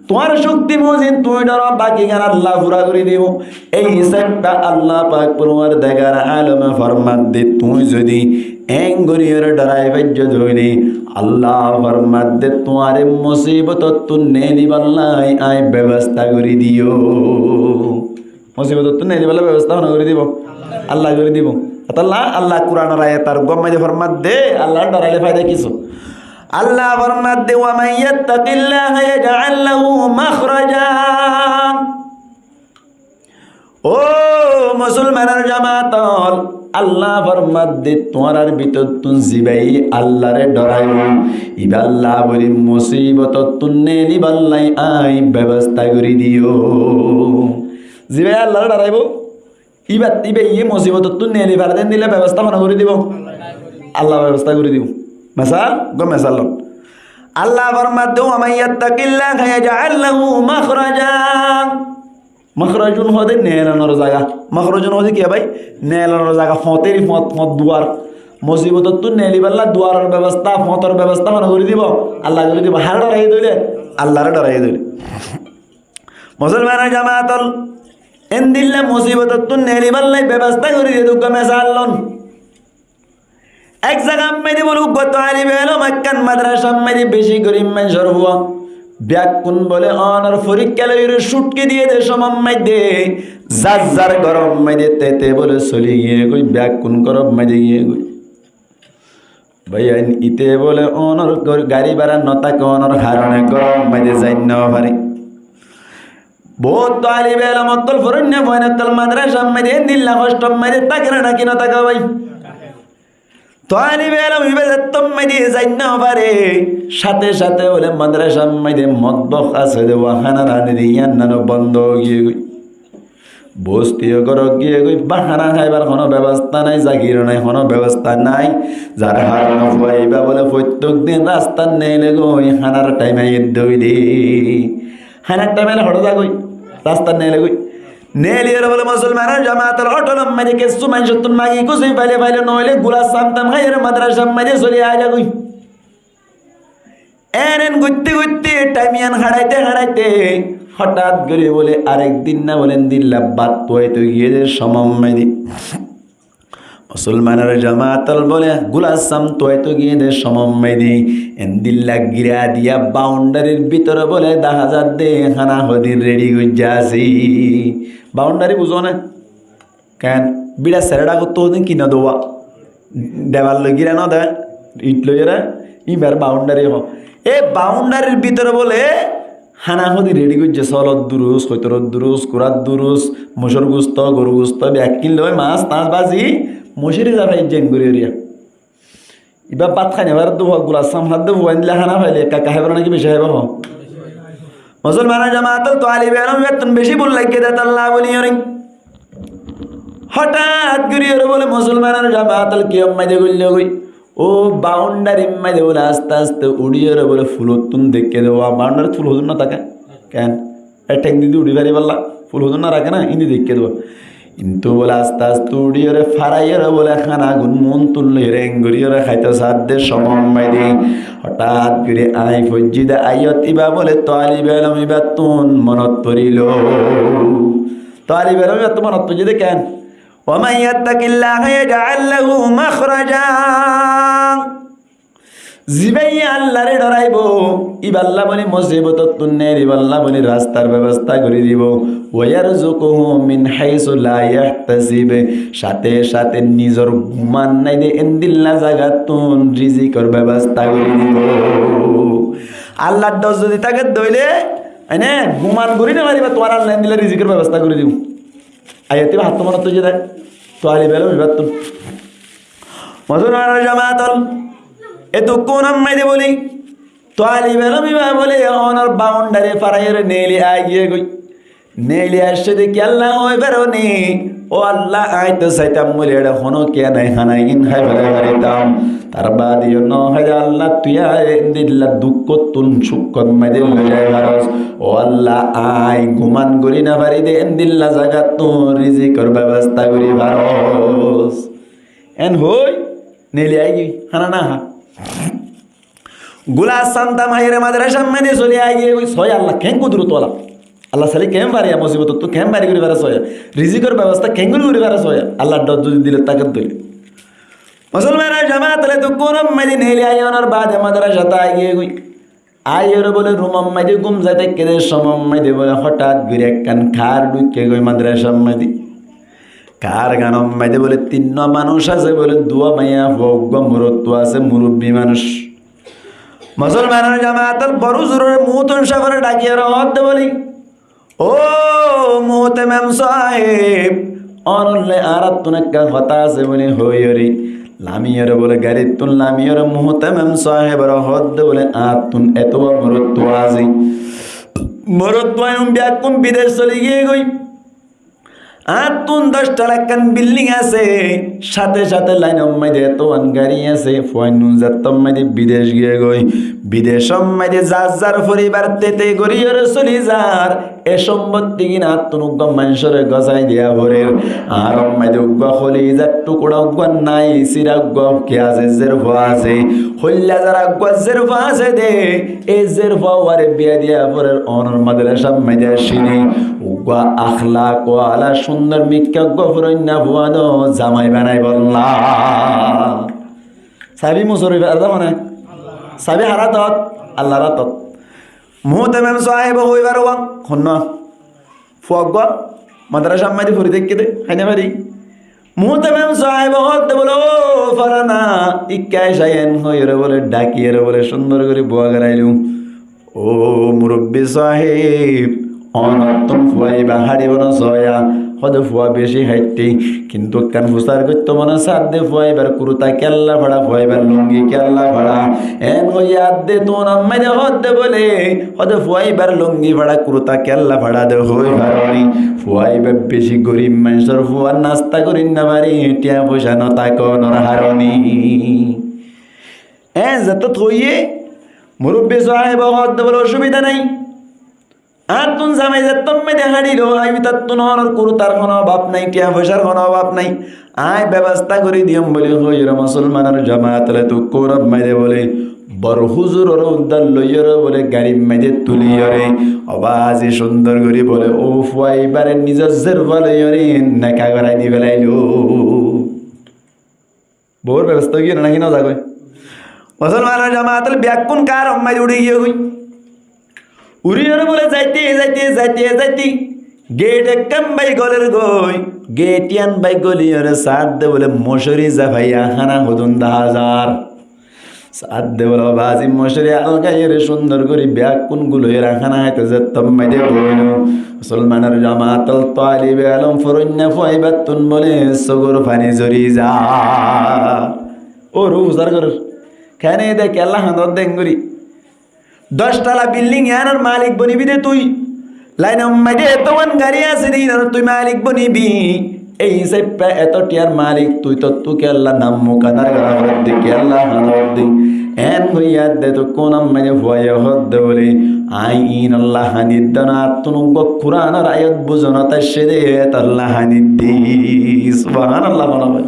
Tuáñr cókti mozin tuñí dhoro, bakigán Alla fura gorí dibo. Ei hísafe Alla pak forwardegar alome formadde, tuñí zodi éngoríyore dhorai faijjó de óile, Alla formadde, tuáñre musibotottún neelibálla añí bebosta gorí diyum. Musibotottú neelibálla bebostá hone gorí dibo? Allah gorí dibo. Ótolla Allah Kuranor ayat ar uggwá maze formadde, Allah dhoraile faida kissú? Allah formadde, "Wa man yattaqillaha yaj'al lahu makhraja." Ó musolmanor jamaat ol, Allah formadde, tuáñrar bútottún zibáye Allahré dhoraibo, ibálla bóli musibotottún neelibálla añí bebostá gorí diyum. Zibáye Allahré dhoraibo, ibá, ibáye musibotottún neeli fare de endilla bebostá hone gorí dibo? Allah bebostá gorí dibo. Mesal, uggwá mesal lon. Allah formadde, "Wa man yattaqillaha yaj'al lahu makhraja." Makhrajun hoóde neelonor zaga. Makhrajun hoóde kiyá bái? Neelonor zaga, foñt, eri foñt, foñt duar. Musibotottú neelibálla duaror bebostá, foñtor bebostá hone gorí dibo? Allah gorí dibo. Haré dhoraiye dóile? Allahré dhoraiye dóile. Musolmanor jamaat ol, endilla musibotottún neelibálla bebostá gorí diye de uggwá mesal lon. Ek zagat maze bóle uggwá talibe elom ekkán madrasat maze beci gorib maincór fua. Beggún bóle ónor forikká loiyóre cútki diye de somot maze zar zar górot maze te te bóle soli giyé goi, beggún górot maze giyé goi. Báiyain, íte bóle ónor gor-, gari bára no táke, ónor harone górot maze zai no fare. Bout talibe elom ókkol foróinna fuain ókkol madrasat maze endilla hostot maze táke né náki no táke bái? Talibe elom ibá zettót maze zai no fare, sáte sáte bóle madrasat maze motbok asé de, uá hána rani de, yían nano bondo ói giyé goi. Bostiyo górot giyé goi, bá hána háibar honó bebostá nái, zagiro nái, honó bebostá nái. Zar harone fua ibá bóle foittók din rastat neele goi, hánar thaim aiyé de óile. Hánar thaim aile hoçé za goi? Rastat neele goi. Neeliyóre bóle musolmanor jamaat ol, ótolor maze kessú maincóttun magi kusi faile faile, noóile gulaf samtam háiyore madrasat maze soli aái za goi. En en goitte goitte, thaim iyan háñçaite háñçaite, hotát gorí bóle arek din na bóle endilla bát tuaito giyé de somot maze, musolmanor jamaat ol, bóle gulaf sam tuaito giyé de somot maze endilla gira diya baundarir bútore bóle dahá za de hána hodi redi goijjé asé. Baundari buzó né? Ken, bíçar sere dhákottú hodin ki no de uá? Debal loi gíra no de, it loiyóre, íbar baundari hoó. E baundarir bútore bóle hána hodi redi goijjé, solor durus, hoitoror durus, kurar durus, moicór gusto, goru gusto, bekkín loi mas tas bazi, moicóri za faijjé en gorí gorí. Ibá bát hái no fare de, gulaf sam há de, fuain dile hána faile ekka ekka háibo náki beci háibo hoó? Musolmanor jamaat ol, talibe elom ibáttun beci bul laiggé de, tolla bóli yóre. Hotát gorí yóre bóle musolmanor jamaat ol kiyór maze goillé goi? Ó baundarir maze bóle aste aste uçí yóre bóle fulottún deikké de, uá baundarit ful hodún no táke. Ken? E theng di di uçí faribálla, ful hodún no raké na, índi deikké de. Kintu bóle aste aste uçí yóre, farai yóre bóle hána gún muúntu loiyóre, en gorí yóre háito sá de somot maze, hotát gorí añí foijjí de aiyót ibá bóle talibe elom ibáttun monot forilo. Talibe elom ibáttun monot foijjé de ken? ومن يتق الله يجعل له مخرجا. Zibáye Allaré dhoraibo, ibálla bóli musibotottún neelibálla bóli rastar bebosta gorí dibo. ويرزقه من حيث لا يحتسب. Sáte sáte nizor gumán nái de endilla zagattún rizikor bebosta gorí dibo. Allar dhor zodi táke de óile, ene gumán gorí no fariba, tuáñre Alla endilla rizikor bebosta gorí dibo. Ayat ibá hattú monot óiye de, talibe elom ibáttun. Musolmanor jamaat ol, e dukkúnor maze bóli, talibe elom ibá bóli, onor baundari faraiyóre neeli aigiyé goi. Neeli aiccé de kiyólla hoi faro ni, ó Alla, añí to saitam bóli eçe honó kiyá nai, hána gín hái félai faritam. Tar baade yó no hái de Alla, tui añáre endilla dukkóttun sukkót maze loi zai faros. Ó Alla, añí gumán gorí no fari de endilla zagattun rizikor bebosta gorí faros. En hoi, neeli aigiyé, hána no há. Gulaf santam háiyore madrasar maze soli aigiyé goi, sóiya Alla ken kudurot wala. Alla sailé ken fare, musibotottú ken bari gorí fare sóiya. Rizikor bebosta ken gorí gorí fare sóiya. Allar dhor zodi dilot táke de óile. Musolmanor jamaat ol, e dukkúnor maze neeli aiyonor baade madrasat aigiyé goi. Aiyóre bóle rumor maze gúm zai táikke de somor maze bóle hotát gorí ekkán kaár dhúikke goi madrasar maze. Kaárganor maze bóle tinnúa manúic asé bóle, duwá maiyafua, uggúa morotfua asé, murubbi manúic. Musolmanor jamaat ol, boro huzurore Muhtaram sábore dhakiyóre hoódde bóle, "Ó Muhtaram sáheb, ónolloi añárattún ekkán hotá asé," bóle hoiyóre, lamiyóre bóle, garittún lamiyóre Muhtaram sáhebore hoódde bóle, "Añárattún eto boro morotfua asé. Morotfua iín bekkún bidec soli giyé goi. Añárattún doc tala ekkán bilding asé, sáte sáte lainor maze eto gán gari asé, fuain nún zettót maze bidec giyé goi. Bidecót maze zar zar foribar tete goríyore soli zar. E sombotti gín añárattún uggúa maincóre gosái diya forer. Añárar maze uggúa holizar tukura uggúa nái, sira uggúa ki asé, zerfua asé. Hoilla zar uggúa zerfua asé de, e zerfua uare biya diya forer, ónor madrasar maze aiccé né. Uggúa akhlak wala cúndor mikká uggúa fuain nái, fuain zamai banai bolla." Sabi musori ferda mane? Sabi hár átot? Allar átot. Muhtaram sáhebe hoibar uwa, honnúa? Fua uggúa madrasar maze fori táikke de, hái no fari. Muhtaram sáhebe hoódde bóle, "Ó falana, ikká aicá," en hoiyóre bóle, dhakiyóre bóle, cúndor gorí búa goráilu. "Ó murubbi sáheb, ónottún fua ibá háribo no soóya, hóde fua beci háitte, kintu ekkán fusár goittó mone sádde fua ibár kurta kiyólla fara, fua ibár lungi kiyólla fara?" En hoiyé adde tuún ammáide hoódde bóle, hóde fua ibár lungi fara, kurta kiyólla fara de hoi faróni? Fua ibá beci gorib maincór fua, nasta gorí no fare, tiañ foicá no táke ónor haróni. En zettót hoiyé, murubbi sáhebe hoódde bóle, "Ocubida nái. Añárattún zamai zettót maze háñçilo, aññí tattún ónor kurtar honó obab nái, tiañ foicár honó obab nái. Aññí bebosta gorí diyum," bóli hoiyóre musolmanor jamaat ol, etukkúnor maze bóle boro huzurore uddar loiyóre bóle garir maze tuliyóre, obazi cúndor gorí bóle ó fua ibáre nizor zerfua loiyóre nika gorái di felailo. Bour bebosta ói giyé né náki no zagói? Musolmanor jamaat ol, bekkún kaáror maze uçí giyé goi. Uçíyóre bóle zaite, zaite, zaite, zaite, geit ekkán bái golér goi. Geit yián bái goliyóre saádde bóle mocóri zafaiya hána hodún dahá zar. Saádde bóle obazi mocóri algaiyóre cúndor gorí bekkún guloiyóre hána háito zettót maze boóilo, musolmanor jamaat ol, talibe elom fuain nái fua ibáttún bóle sógor faní zori za. Óru fusár gorér. Kene de kiyólla hañdor de engorí? Doc tala bilding yiánor malik bonibi de tui. Lainor maze eto gán gari asé de, yiánor tui malik bonibi. Ei hísafe eto tiañr malik tui, tottú kiyólla nam mukanar gorá foredde, kiyólla hañdor de? En hoiyé adde tukkúnor maze fuaye hoódde bóle, aññí iínolla hañdidde no, añáttún uggúa Kuranor ayat buzonot aiccé de, etolla hañdidde. Subhanallah, hono bái.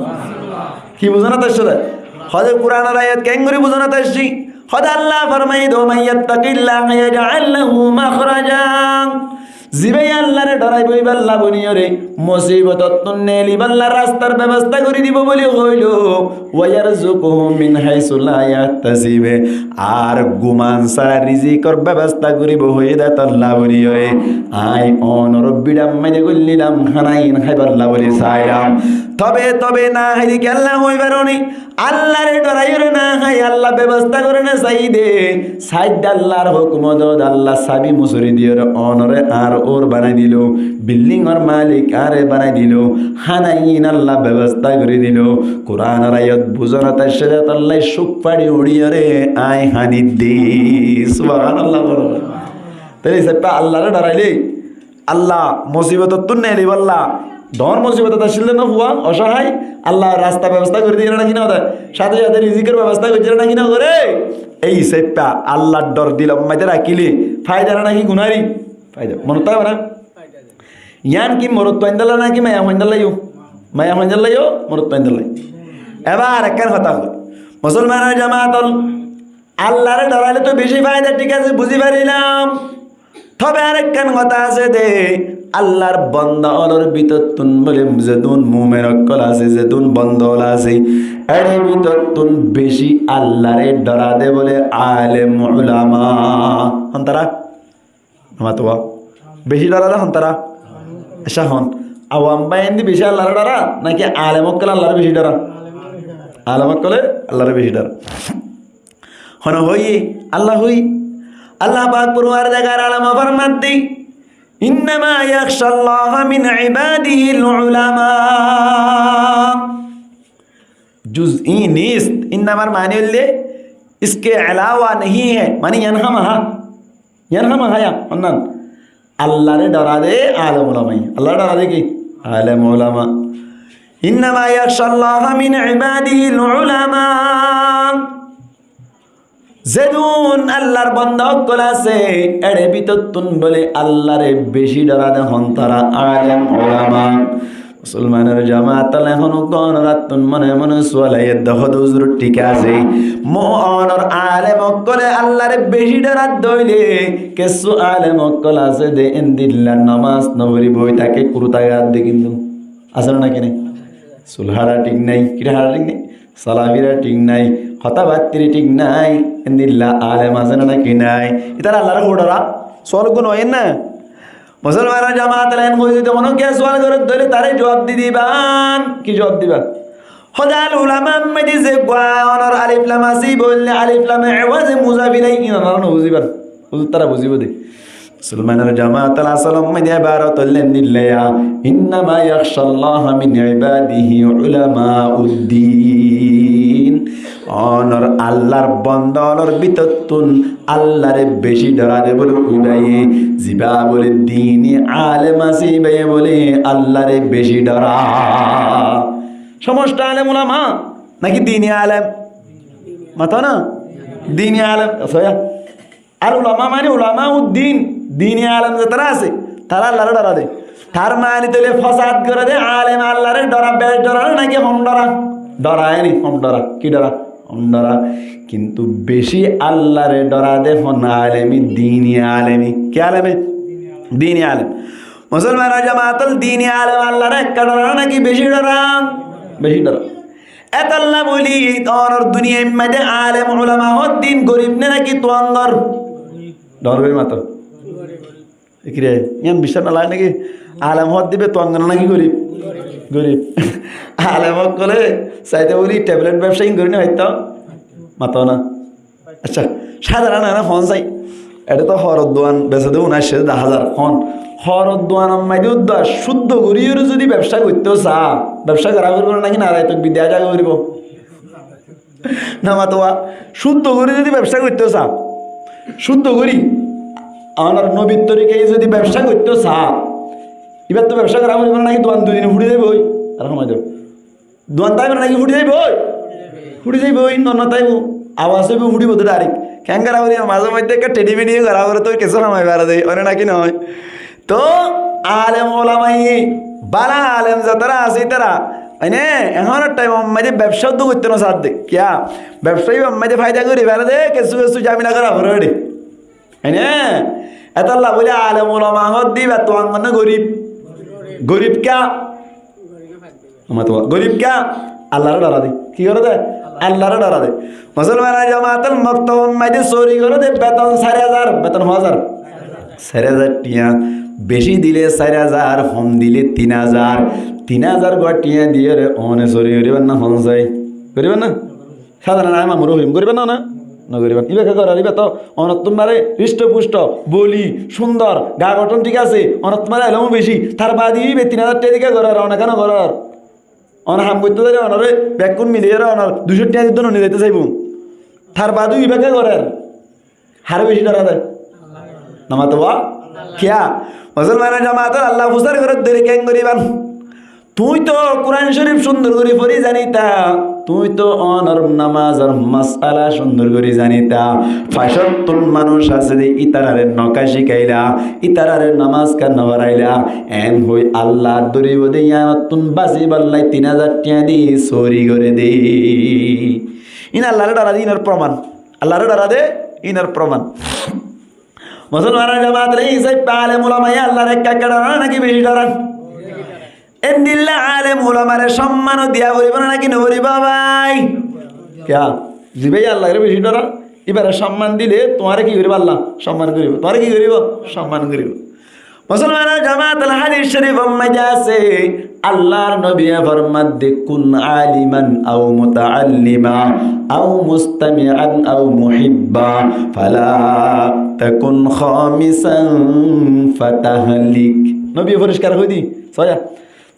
Ki buzonot aiccé de? Hóde Kuranor ayat keéngorí buzonot aiccé? Hóde Allah formaiye de, "ومن يتق الله يجعل له مخرجا." Zibáye Allare dhoraibo, íballa boniyóre musibotottún neeliballa rastar bebosta gorí dibo bóli hoilo. "ويرزقه من حيث لا يحتسب." Ar guman sára rizikor bebosta goríbo hoiyé de tolla boniyóre. Aññí ónor bíçar maze goillílam, hána iín háiballa bóli sailam. Tobe, tobe na háile kiyólla hoi faróni? Allare dhoraiyoré na hái, Allah bebosta goré na saiyí de. Saidde Allar hókumot, Allah sabi musori diyoré ónore añár óur banai dilo, bildingor malik añáre banai dilo, hána iín Allah bebosta gorí dilo, Kuranor ayat buzonot aiccé de tolla cúk façi uçíyoré aññí hañdidde. Subhanallah bolo. Tóile hísafe Allaré dhorailéi Allah musibotottún neelibálla, dhoóñr musibotot accíl de no fua, ocáhai, Allah rasta bebosta gorí diyé náki no de, sáte sáte rizikor bebosta goijjé náki no goré. Ei hísafe Allar dhor dilor maze rakíle faida náki gunári? Faida. Monot táibo na? Yián ki morotfuaindólla náki maiyafuaindólla yó? Maiyafuaindólla yó, morotfuaindólla yó. Ebar ekkán hotá hoóir, musolmanor jamaat ol, Allaré dhorailéto beci faida, thík asé, buzí farilám. Tobe arekkán hotá asé de, Allar bonda ólor bútottún bóle zedún mumin ókkol asé, zedún bonda ól asé, éçe bútottún beci Allare dhora de bóle alem ulama. Hontará? Amar tuwa beci dhora de hontará? Accá hon. Awam bái endi beci Allare dhora naki alem ókkole Allare beci dhora? Alem ókkole Allare beci dhora. Hone hoiye? Allah hoiye. Allah pak forwardigar alame formar de, "Innama yakhshallaha min ibadihil ulama." Juz'i nist. Innamar mani óilde iske alawa nahi hai, mani yián hámaha. Yián hámaha ya, honnan? Allare dhora de alem ulama. Allare dhora de ki? Alem ulama. "Innama yakhshallaha min ibadihil ulama." Zedún Allar bonda ókkol asé, éçe bútottún bóle Allare beci dhora de hontará? Alem ulama. Musolmanor jamaat ól, ehón uggwá onorattún mone mone sual aiyé de, huzur thík asé, muminor alem ókkole Allare beci dhora de óile, kessú alem ókkol asé de endilla nomaz no fori boi táke, kurta gát de kintu. Asé né naki nai? Sul hára thík nai, kiri hára thík nai? Solafira thík nai, hotábattiri thík nai, endilla alem asé né naki nai? Ítara Allare hó dhora? Sual uggwá no óiye né? Musolmanor jamaat ól, en hoi zodi honó kiyé sual goré de óile tare juab di diban. Ki juab diban? Hóde al ulama maze ze uggwá onor alif lam asé, bólle alif lam iwaze muzaf ilaihi, iín onora no buziban. Huzur tara buzibo de. Musolmanor jamaat ól, asol maze ibarat óilde endilla ya, "Innama yakhshallaha min ibadihi ulamaud din." Onor Allar bonda ólor bútottún Allare beci dhora de bóle uibáye, zibá bóle dini alem asé, ibáye bóle Allare beci dhora. Somosta alem ulama naki dini alem? Mato na? Dini alem. Asó ya. Al ulama mani ulamaud din, dini alem zetará asé, tará Allare dhora de. Tar mani tóile fosad goré de alem Allare dhora, beci dhora naki hom dhora? Dhora, eni hom dhora. Ki dhora? Hom dhora. Kintu beci Allare dhora de hon alemi? Dini alemi. Ki alemi? Dini alem. Musolmanor jamaat ól, dini alem Allare ekka dhora naki beci dhora? Beci dhora. Etolla bóli onor duniyait maze alem ulama hoddin gorib né naki tuangor? Dhor gori mato. Ikire, iyan biccác no lage naki? Alem hoddin be tuangor naki gorib? Gorib. Alem ókkole saite bóli tablet bebsa in gori no faitto? Mato na. Accá, sadaron ene hon sai. Ete to horor duan bese de unaicce de házar hon. Horor duanor maze uddua cúddo gorí ore zodi bebsa goitto sa, bebsa gora foribo naki narai tokbir diya zaga foribo? Na matuwa, cúddo gorí zodi bebsa goitto sa, cúddo gorí, onor nobir torikaye zodi bebsa goitto sa, ibar to bebsa gora foribo naki duan dui dine furi zaibo, ar homai do. Duan táibo naki furi zaibo? Furi zaibo, in no táibo. Abas óibo, furibo to direct. Keén gora foribo? Maze moidde ekka tedi medi gora fore to kessú hamai fare de, one naki no? To alem ulamaye, bála alem zetará asé itará, mane, ehónor thaimor maze bebsa uddua goitto no sar de. Kiyá? Bebsa ibar maze faida gori fare de, kessú kessú zamela gora fore de. Ene, etolla bóli alem ulama hoddin iba tuangor né gorib? Gorib kiyá? Amar tuwa gorib kiyá? Allare dhora de. Ki goré de? Allare dhora de. Musolmanor jamaat ól, moktob maze sóri goré de beton sair házar, beton hó házar? Sair házar tiya. Beci dile sair házar, hom dile tin házar. Tin házar gua tiya diyore one sóri goribar na hon sai? Goribar na? Sadaron añí mamur hoiyum, goriba na, na? No goriba. Iba ke gorer, iba to onottú mare risto pusto, boli, sundor, ga gothon thík asé, onottú mare elom beci. Tar bade iba tin házar tiya di ke gorer, one kiyá no gorer? One ham goitte dile onore bekkún mili ore onor duicó tiya di dóno ni zaite saibo. Tar bade iba ke gorer. Hare beci dhora de? No mato ba? Kiyá? Musolmanor jamaat ól, Allah fusar gorer de, keén goriban? Tuñí to Kuran Corif cúndor gori fori zanita, tuñí to onor namazor masala cúndor gori zanita, fañsottún manúic asé de, itarare no ka cikaila, itarare namaz ka no foraila, en hoi Allah dóribo de, yíanottún basibar lai tin házar tiya di sóri gore de. Iín Allare dhora de, iínor proman. Allare dhora de, iínor proman. Musolmanor jamaat, ei hísabe alem ulamaye Allar ekka ekka dhoran náki beci dhoran? Endilla alem ulamare somman diya foribo na náki no foribo bái? Kiya? Zibáye Allaré beci dhoran, ibare somman dile tuáñre ki goribo? Allah somman goribo. Tuáñre ki goribo? Somman goribo. Musolmanor jamaat, al hadis shorifor maze asé, Allar nobiye formadde, "Kun aliman aw mutaalliman aw mustamian aw muhibban, fala takun khamisan fatahlik." Nobiye foriskar hoiye di, soya.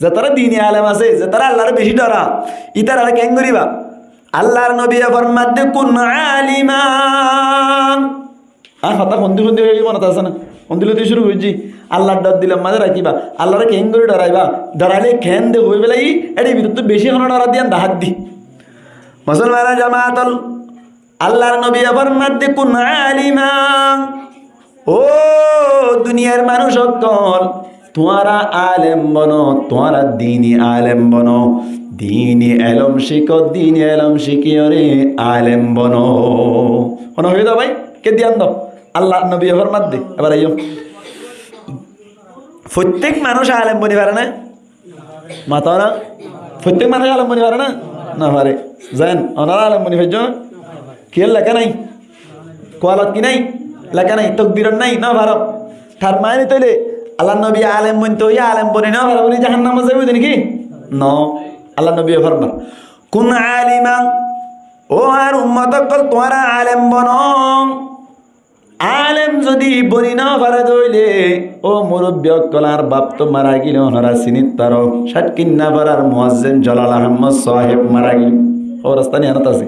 Zetará dini alem asé, zetará Allaré beci dhoran, itará kengoriba? Allar nobiye formadde, "Kun aliman." Añí hotá hondilla hondilla hoiyí monot asé né? Hondilla lóti cúru goijjí. Allar dhor dilor maze rakiba. Allaré kengori dhoraiba. Dhoraile kende hoi félai, ére bútottu beci hono dhora diyan dahá di. Musolmanor jamaat ol, Allar nobiye formadde, "Kun aliman." Ó duniyar manúc ókkol, tuáñra alem bono, tuáñra dini alem bono, dini elom cíko, dini elom cíkiyóre alem bono. Hono hoiye de bái, ke diyan do? Allar nobiye formadde, ebar aiyó. Fottek manúc alem boni fare né? Mato na? Fottek manúc alem boni fare né? No fare. Zen, onora alem boni faijjo né? Kiyólla leká nai? Kualot ki nai? Leká nai, tokdirot nai, no faro. Tar mani tóile Allar nobi alem bonto hoiye, alem boni no faro buli jahannamot zaibo de niki? No. Allar nobiye formar, "Kun aliman." Ó añár ummot ókkol, tuáñra alem bono. Alem zodi boni no faro de óile, ó murubbi ókkol, añár baf to mara giyé, onora sinit faro, Chatkinna farar muazzin Jalal Ahmad sáheb mara giyé. Ó rasta ni anot asé.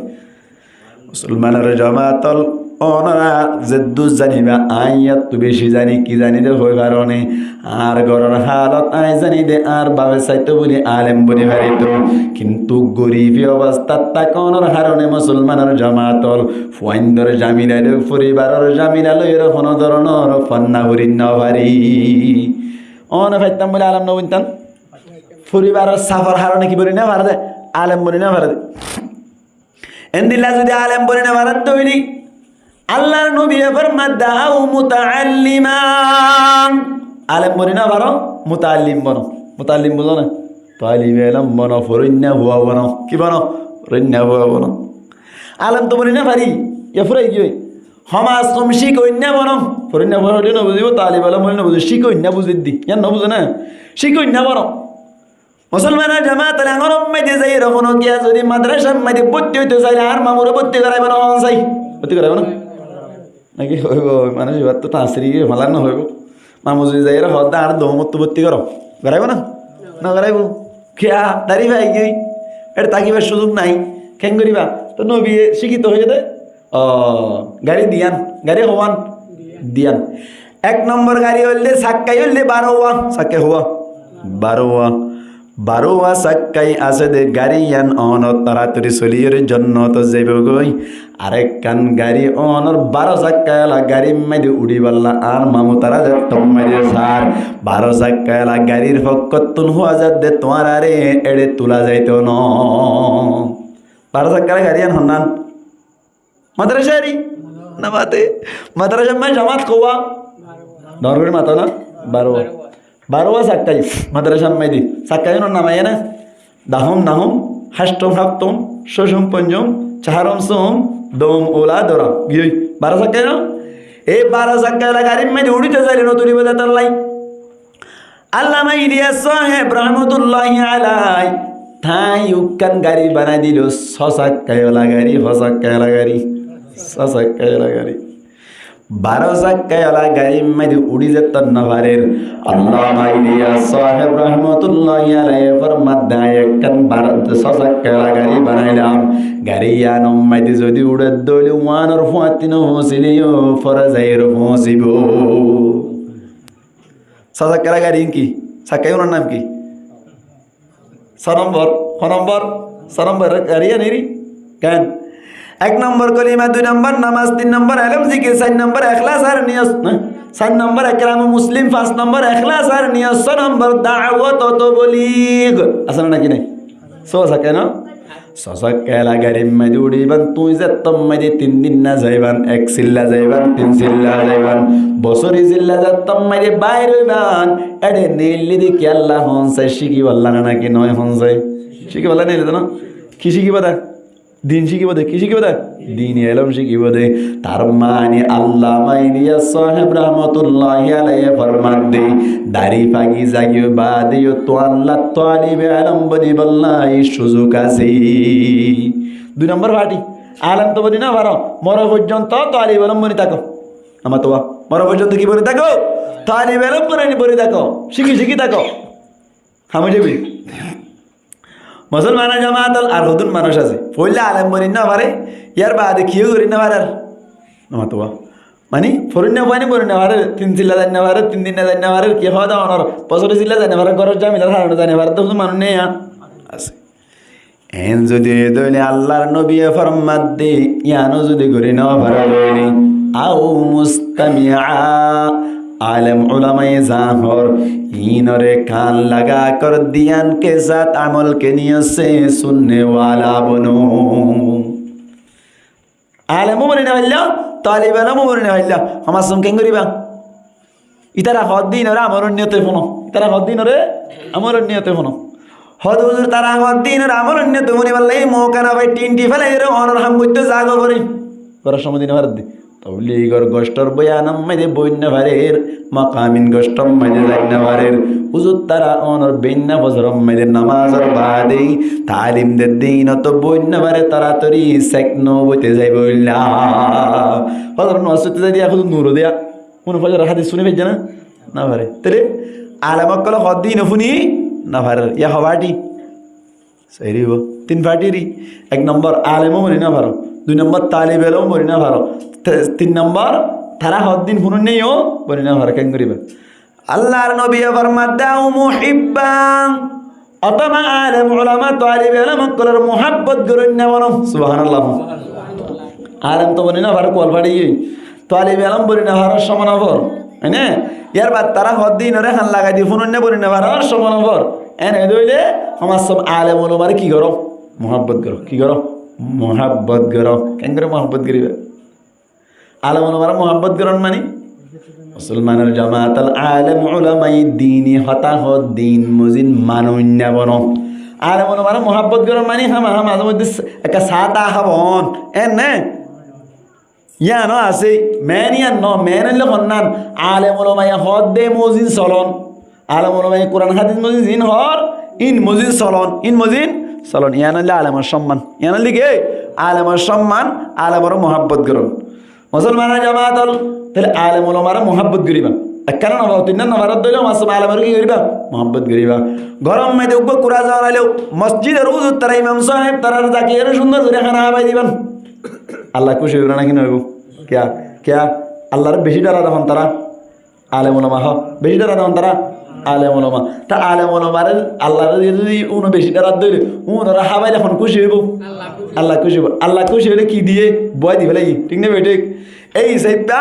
Musolmanor jamaat ol, onora zeddúr zaniba, añí yáttu beci zani, ki zani de hoi faro né? Añár góror halot añí zani de, añár bafe saito buli alem boni farito, kintu goribi obostát tákonor harone musolmanor jamaat ol, fuaindor zamila loi, foribaror zamila loi, ere hono dóronor fanna fori no fari. One faittam buli alem no bontam? Foribaror safor harone ki boni no fare de? Alem boni no fare de. Endilla zodi alem boni no faro de óile, Allar nobiye formadde, "Aw mutaalliman." Alem boni no faro, mutaallim bono. Mutaallim buzo né? Talibe elom bono, forinna fua bono. Ki bono? Forinna fua bono. Alem to boni no fari, ya furai giyói. Homaz hom cíkoinna bono. Forinna fua hoile no buzibo, talibe elom hoile no buzibo, cíkoinna buzir de. Yián no buzo né? Cíkoinna bono. Musolmanor jamaat ol, añár maze zaiyóre hono kiyá zodi madrasar maze bótti óito saile añár mamure bótti goraibo na hon sai? Bótti goraibo na? Naki hoibo, manúc ibar to tasiri giyé, hola no hoibo. Mamu zodi zaiyóre hoó de añáre doumottu bótti goro, goraibo na? No goraibo. Kiyá? Dari fai giyói. Ere tákibar suzuk nai. Kengoriba? To nobiye cíkito hoiyé de. Ó, gari diyan, gari howan? Diyan. Ek nombor gari óilde, sakkai óilde barowa, sakkai howa? Barowa. Barowa sakkai asé de gari yián onor toratori soliyóre jonnot zaibo goi. Arekkán gari onor baro sakkai ola garir maze uçibálla añár mamu tara zettót maze sar. Baro sakkai ola garir fokkottún howa zadde tuáñrare ere tula zaito no. Baro sakkai ola gari yián honnán? Madrasari? No mate. Madrasar maze jamaat howa? Dor gori mato na? Barowa. Barowa sakkai. Madrasar maze sakkai no namaiye na? Dahom nahom, hástom háftom, cócom ponjom, cahrom suum, dom ula dorom. Giyói. Baro sakkai no? E baro sakkai ola garir maze uçite saile no tulibo de tollai. Allama Iliyas sáheb rahmatulláhi alai, tañí ekkán gari banai dilo, só sakkai ola gari, só sakkai ola gari, só sakkai ola gari. Baro sakkai ola garir maze uçi zeto no farer. Allama Iliyas sáheb rahmatulláhi alaihi formadde, ekkán baro, só sakkai ola gari banailam. Gari yiánor maze zodi uçe de óile, uánor fuañti no foóñsile yó, fore zaiyóre foóñsibo. Só sakkai ola gari ki? Sakkai unor nam ki? Só nombor, hó nombor? Só nombor gari yián eri? Ken? Ek nombor kolima, dui nombor nomaz, tin nombor elom zikir, sair nombor ekhlas ar niyot, na? Sair nombor ekram muslim, fañs nombor ekhlas ar niyot, só nombor dawot o toblig. Asé na naki nai? Só sakkai no? Sosokka elagar maze uçiban, tuñí zettót maze tin din na zaiban, ek silla zaiban, tin silla zaiban, bosori silla zettót maze bair oiban, ede neille de ki Allah hon sai, cíkibolla na naki noó hon sai? Cíkibolla neille de no? Ki cíkibo de? Din cíkibo de. Ki cíkibo de? Dini elóm cíkibo de. Tar mani Allama Iliyas sáheb rahmatulláhi alaihi formadde, dari fagi zagiyo baade yo tuáñlla talibe elóm bonibolla suzuk asé. Dui nombor fati, alem to boni no faro, moro foijjonto talibe elóm boni táko. Amar tuá, moro foijjonto ki boni táko? Talibe elóm boni, boni táko. Cíki, cíki táko. Ham ói zaibo. Musolmanor jamaat ol, ar hodún manúic asé, foila alem boni no fare, yar baade kiyó gori no farer. Amar tuá. Mani, forin no fare, boni no fare, tin silla zai no fare, tin din na zai no fare, ki hoó de onor, bosori silla zai no fare, góror zamilar harone zai no fare, de hodún manúic neiya? Asé. En zodi de óile Allar nobiye formadde, yián zodi gori no faro de óile, au mustami'a, alem ulamaye za hoór, inore kan laga kor diyan ke saath amol ke niyot se sunne wala bano. Alem ó boni no faillo, talibe elóm ó boni no faillo, homaj sum ken goriba? Itara hoódde inore amolor niyot funo. Itara hoódde inore amolor niyot funo. Hoódde huzur, tara hoódde inore amolor niyot funibolla mouka no fai, tin di félai diyore onor ham goittó zaga gori. Góror somot di no farer de. Tobligor gostor boyanor maze boi no farer, mokamin gostor maze zai no farer. Huzur, tara onor bein na fozoror maze nomazor baade talim der de, inot boi no fare, toratori sek no boite zaibolla. Fozoror nomaz foitte zai de, huzur nuro de. Kúne fozoror hadis funi faijje na? No fare. Tóile alem ókkole hoódde no funi no fare. Yá ho fati? Sair óibo. Tin fati ri. Ek nombor, alem ó boni no faro. Dui nombor, talibe elóm ó boni no faro. Te-, tin nombor, tara hoódde funoinna yó boni no faro. Ken goriba? Allar nobiye formadde, au muhibban. Otóba alem ulama talibe elóm ókkolor muhabbot goroinna bano. Subhanallah. Alem to boni no faro, kual fari giyói. Talibe elóm boni no faro, somot no for. Ene? Yar baade tara hoódde inore han lagai di funoinna boni no faro, somot no for. Ene de óile homaj sum alem ulamare ki goro? Muhabbot goro. Ki goro? Muhabbot goro. Ken gori muhabbot goriba? Alem ulamare muhabbot goron mani, musolmanor jamaat ol, alem ulamaye dini hotá hoó, din mozin manúic no bano. Alem ulamare muhabbot goron mani hámaha maze moidde s-, ekka sáta hábon, en ne? Yián ó asé, meén yián no, meén óile honnan, alem ulamaye hoódde mozin solon. Alem ulamaye Kuran hadis mozin zin hoór, in mozin solon, in mozin solon. Yián óile alemor somman. Yián óile ki? Alemor somman, alemore muhabbot goron. Musolmanor jamaat ol, tóile alem ulamare muhabbot goriba. Ekkán no faro, tin no faro, tóile masum alemore ki goriba? Muhabbot goriba. Góror maze uggwá kura zon aile, mosjidor huzur tara imam sáheb, tarare zakiyore cúndor gori hána hábai diban. Allah kúci óibo naki no óibo? Kiyá? Kiyá? Allahre beci dóra de hon tara? Alem ulama, ho, beci dóra de hon tara? Alem ulama. Ta alem ulamare, Allahre zodi uno beci dóra de óile, unore hábaile hon kúci óibo? Allah kúci óibo. Allah kúci óile ki diye? Boi di félaiye. Thík ne bethík? Ei hísabe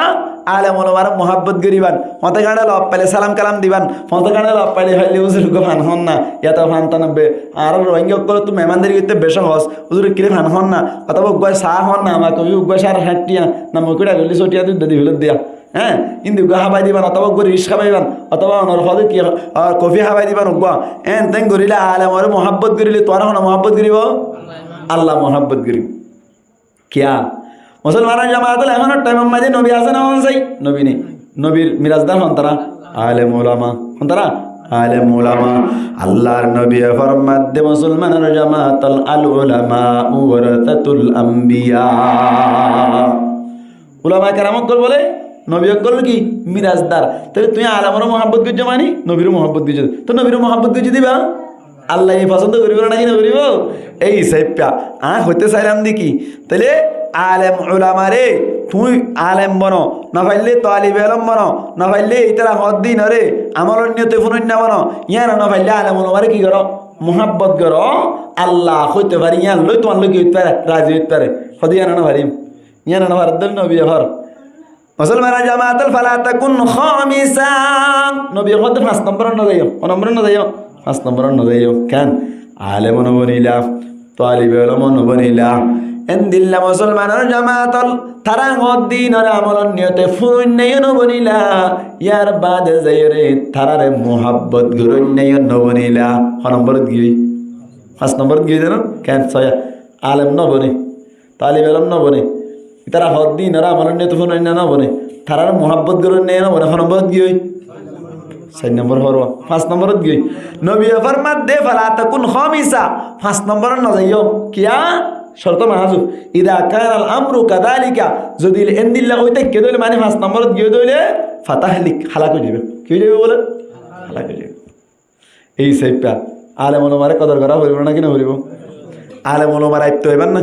alem ulamare muhabbot goriban. Fóñta gañçe loi faile salam kalam diban. Fóñta gañçe loi faile, faile huzur uggwá fan hon na. Yá to fan tan be. Añára Rohingya ókkol ottu mehmandari goitté beci hoór. Huzur kile fan hon na. Otóba uggwá sá hon na. Ama kobi uggwá sare háñt tiya. Na mukira goille só tiya dui di félai diya. Hé, indi uggwá hábai diban, otóba uggwá ris hábaiban, otóba onor hoóde ki, ah, kofi hábai diban uggwá. En ten gorile, alemore muhabbot gorile, tuáñra hone muhabbot goribo? Allah muhabbot goribo. Kiyá? Musolmanor jamaat ol, ehónor thaimor maze nobi asé na hon sai? Nobi nei. Nobir mirasdar hon tara? Alem ulama. Hon tara? Alem ulama. Allar nobiye formadde, musolmanor jamaat ol, al ulama warasatul anbiya. Ulama keram ókkol bole, nobi ókkol ki? Mirasdar. Tóile tuñí alemore muhabbot goijjo mani, nobire muhabbot goijjo. Tó nobire muhabbot goijjo diba? Allah ye fosón goribo naki no goribo? Ei hísabe. Añí hoite sailam de ki? Tóile alem ulamare, tuñí alem bono, no faille talibe elóm bono, no faille itara hoódde inore amolor niyote funoinna bono, yián no faille alem ulamare ki goro? Muhabbot goro. Allah hoite fare, yián loi tuáñr loi ki óit fare? Razi óit fare. Hoóde yián no farim. Yián no faredde óile nobiye faro. Musolmanor jamaat ol, fala takun khamisan. Nobiye hoóde fañs nombor ot no zaiyo. Ho nombor ot no zaiyo? Fañs nombor ot no zaiyo. Ken? Alem no bonila. Talibe elom ó no bonila. Endilla musolmanor jamaat ól, tará hoddinor amolor niyote funoinna yó no bonila. Yar baade zaiyóre tarare muhabbot goróinna yó no bonila. Ho nomborot giyói? Fañs nomborot giyói de no? Ken soya? Alem no bone. Talibe elom no bone. Tará hoddinor amolor niyote funoinna no bone. Tarare muhabbot goróinna yó no bone. Ho nomborot giyói? Sair nombor forwa, fañs nomborot giyói. Nobiye formadde, "Fala takun khamisa", fañs nombor no zaiyó. Kiyá? Shorto mahzuf. "Idha kana al amru kadhalika", zodi endilla ói táke dóile, mane fañs nomborot giyói dóile, "fatahlik", halak ói zaibo. Ki ói zaibo bole? Halak ói zaibo. Ei saifa alem ulamare kodor gora foribo naki no foribo? Alem ulamar aitto ebar na.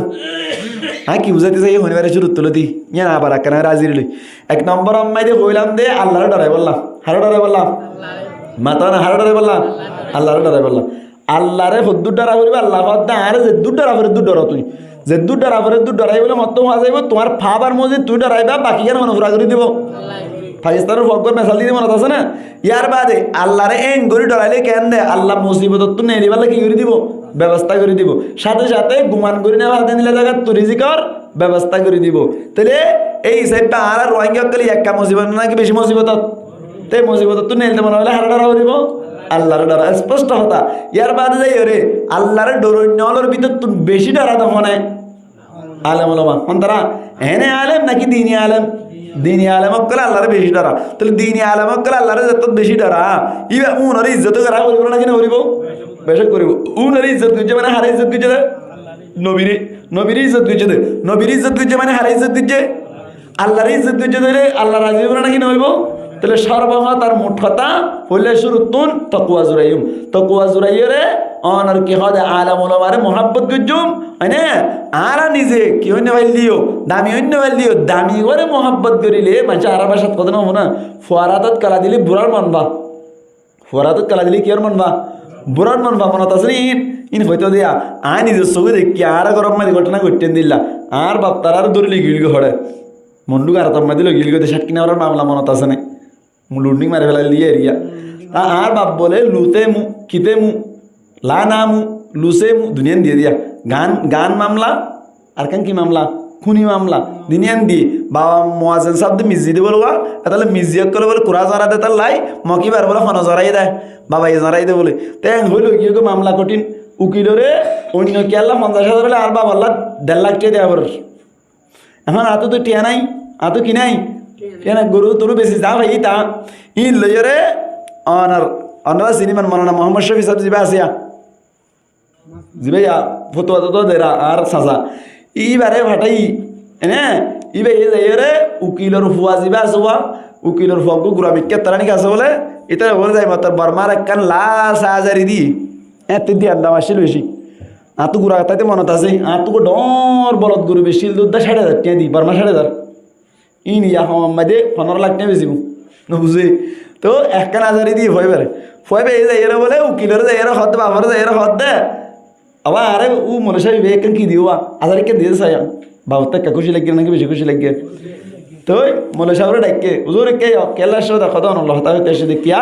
Añí ki buzaito sai, honibar cúrut tulóti. Yián abar ekkán razi rili. Ek nombor ammá de hoilam de, Allare dhoraibolla. Hare dhoraibolla? Mata na, hare dhoraibolla? Allare dhoraibolla. Allare hoddur dhora foribo, Allah hodde añáre zeddur dhora fore, eddur dhoro tui. Zeddur dhora fore, eddur dhorai bole motto fua zaibo, tuáñr fabar mozin tui dhoraiba, baki gán hone fura gori dibo? Pakistanor foggor mesal di dibo, monot asé na? Yar baade Allare en gori dhoraile ken de, Allah musibotottú neeliballa ki gori dibo? Bebosta gori dibo. Sáte sáte guman gori no fare de endilla zagattú rizikor bebosta gori dibo. Tóile ei hísabe añára Ruáingga ókkol ekka musibot naki beci musibotot? Te musibotottú neelde mone hoile hare dhora foribo? Allare dhora, esposto hotá. Yar baade zaiyóre Allare dhoroinna ólor bútottú beci dhora de hone? Alem ulama. Hon tará? Ene alem naki dini alem? Dini alem ókkole Allare beci dhora. Tóile dini alem ókkole Allare zettót beci dhora, íba únore izzot gora foribo naki no foribo? Becók foribo. Únore izzot goijje mane hare izzot goijje de? Nobire. Nobire izzot goijje de. Nobire izzot goijje mane hare izzot goijje? Allare izzot goijje de, Allah razi óibo naki no óibo? Tóile sorbo hotar mut hotá, foila cúruttún tokwa zuraiyum. Tokwa zuraiyóre, onor ki hode, alem ulamare muhabbot goijjum, óine? Añára nize ki óinno failleyó, dami óinno failleyó, dami gore muhabbot gorile, maincé añárar bacát hode no funa, fuar átot kola dile burar mon ba. Fuar átot kola dile kiyór mon ba? Burar mon ba, monot asé né in? In hoito de, añí nize sóge dekí, añára gorom maze gotona goitte endilla. Añár baf tarare dóri loi giyói hore. Monduk aratar maze loi giyói de, Cakki Nawarar mamla monot asé né? Mu lunding mari felail diye eriya. A-, añár baf bole lutemu, kitemu, lanamu, lusemu, duniyan diye diya. Gan, gan mamla, Arkán ki mamla? Kúni mamla. Duniyan di baba Muazen sáb de mizzi de bóle, etalla mizzi ókkole bóle kura zora de tallai, moki bar bóle hono zorai de, baba ye zorai de bóle. Te en hoilo ki mamla kotin, ukilore oinno kiyalla fonzac házar óile ar baballa der lak tiya diya forer. Ehón añáttu to tiya nai, añáttu ki nai? Tiya nai, goru toru besi za fai ta. In loiyore onor, onora siniman Molana Muhammad Shafi sáb ziba asiya. Ziba ya fotuwa totuwa der añár sasa. Ibare fatai, ene, iba ye zaiyore ukilor fua ziba asé wa, ukilor fua gura mikka tarani kase bóle, itara bóle zai mator Bormar ekkán las azari di. Ete di andam asíl beci. Añáttu gura taite monot asé, añáttu dhoóñr bolot goru beci, dudda cári házar tiya di, Borma cári házar. Ín ya hom maze fonoro lak tiya besibo. No buze. To ekkán azari diye fuaibare. Fuaiba e zaiyore bóle, ukilore zaiyore hodde, bafore zaiyore hodde. Aba are u moloi sáb iba ekkán ki diye ba? Azari ekkán diye sai. Bafottú ekka kúci lagge naki beci kúci lagge? Toi moloi sábore daikke, "Uzur, ekka yo, kella asó da, hoda onor loi hotá hoite así de kiya?"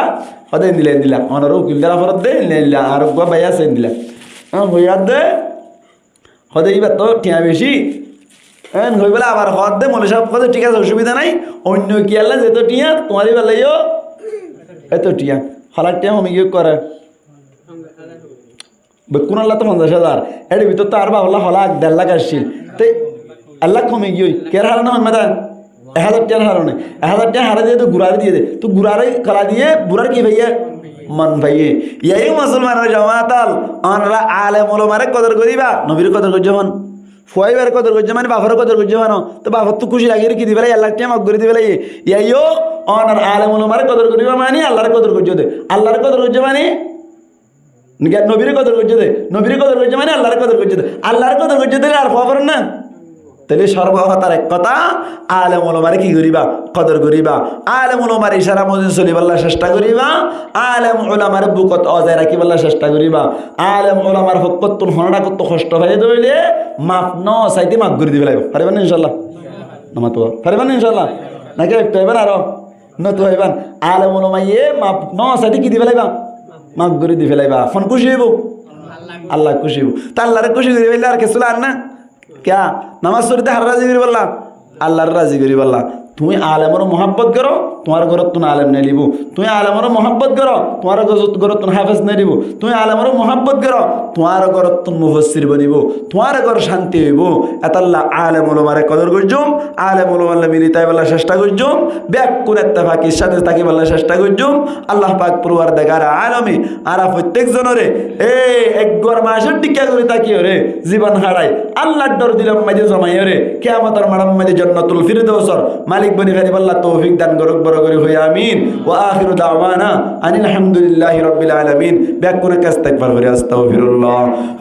Hode endilla endilla. Onor ukil dara foredde, endilla endilla. Ar uggwa bái asé endilla. Hoi adde, Hode, "Ibar to tiya beci." En hoi bóle abar hodde, moloi sáb hode, "Thík asé, osubida nai. Oinno kiyalla zeto tiya, tuáñr iballa yo eto tiya." Holar tiya homi giyói kore. Bekkún olla to fonzac házar. Ere bútottu añár bafalla hola der lak accíl. Te ek lak homi giyói. Kiyar harone hoim mada? Ek házar tiyañr harone. Ek házar tiya hare diye de, gurare diye de. To gurare kola diye, burar ki faiye? Mon faiye. Yai musolmanor jamaat ól, onora alem ulamare kodor goriba, nobire kodor goijjo fán. Fuaibare kodor goijjo mane bafore kodor goijjo fán. To bafottú kúci lagiyore ki di félaiye, ek lak tiya maf gori di félaiye. Yai yo, onor alem ulamare kodor goriba mane Allare kodor goijjo de. Allare kodor goijjo mane Nobire kodor goijjo de, nobire kodor goijjo mane Allare kodor goijjo de, Allare kodor goijjo de ar fua forer na. Tóile sorbo hotar ek hotá, alem ulamare ki goriba? Kodor goriba. Alem ulamar icara mozin soliballa cesta goriba. Alem ulamare bukot ozai rakiballa cesta goriba. Alem ulamar fokkottún hono dhakkottú hosto faiye de óile maf no saite maf gori di félaiba. Fariba na inshallah? No matuwa. Fariba na inshallah? Naki ektu aiba na aro? No to hoiban, alem ulamaye maf no saite ki di félaiba? Maf gori di félaiba. Hon kúci óibo? Allah kúci óibo. Te Allahré kúci gorí faille ar kessú lager na? Kiyá? Nomás forité haré razi goríbolla? Allahré razi goríbolla. Tuñí alemoré muhábbot goró, tuáñr górottún alem nelibo. Tuñí alemoré muhábbot goró, tuáñr górottún háfez nelibo. Tuñí alemoré muhábbot goró, tuáñr górottún mufassir bonibo. Tuáñr gór cánti óibo. Etálla alem ulamaré kodor goijjum, alem ulamalla mili táibolla cesta goijjum, bekkún ettefakir sáte tákibolla cesta goijjum. Allah pak purwardigare alome añára fottek zonoré, e, eggwar macór dhikka gorí tákiyoré, ziban hárai, Allahr dor dilor maze zomaiyóre, kiyamotor maçor maze Jannatul Firdousor malik boni faribálla toufik dan gorouk, boro gorí hoi amin. Wa akhiru da'wana anil hamdulillahi rabbil alamin. Bekkúne kessú istigfar gorí, astaghfirullah.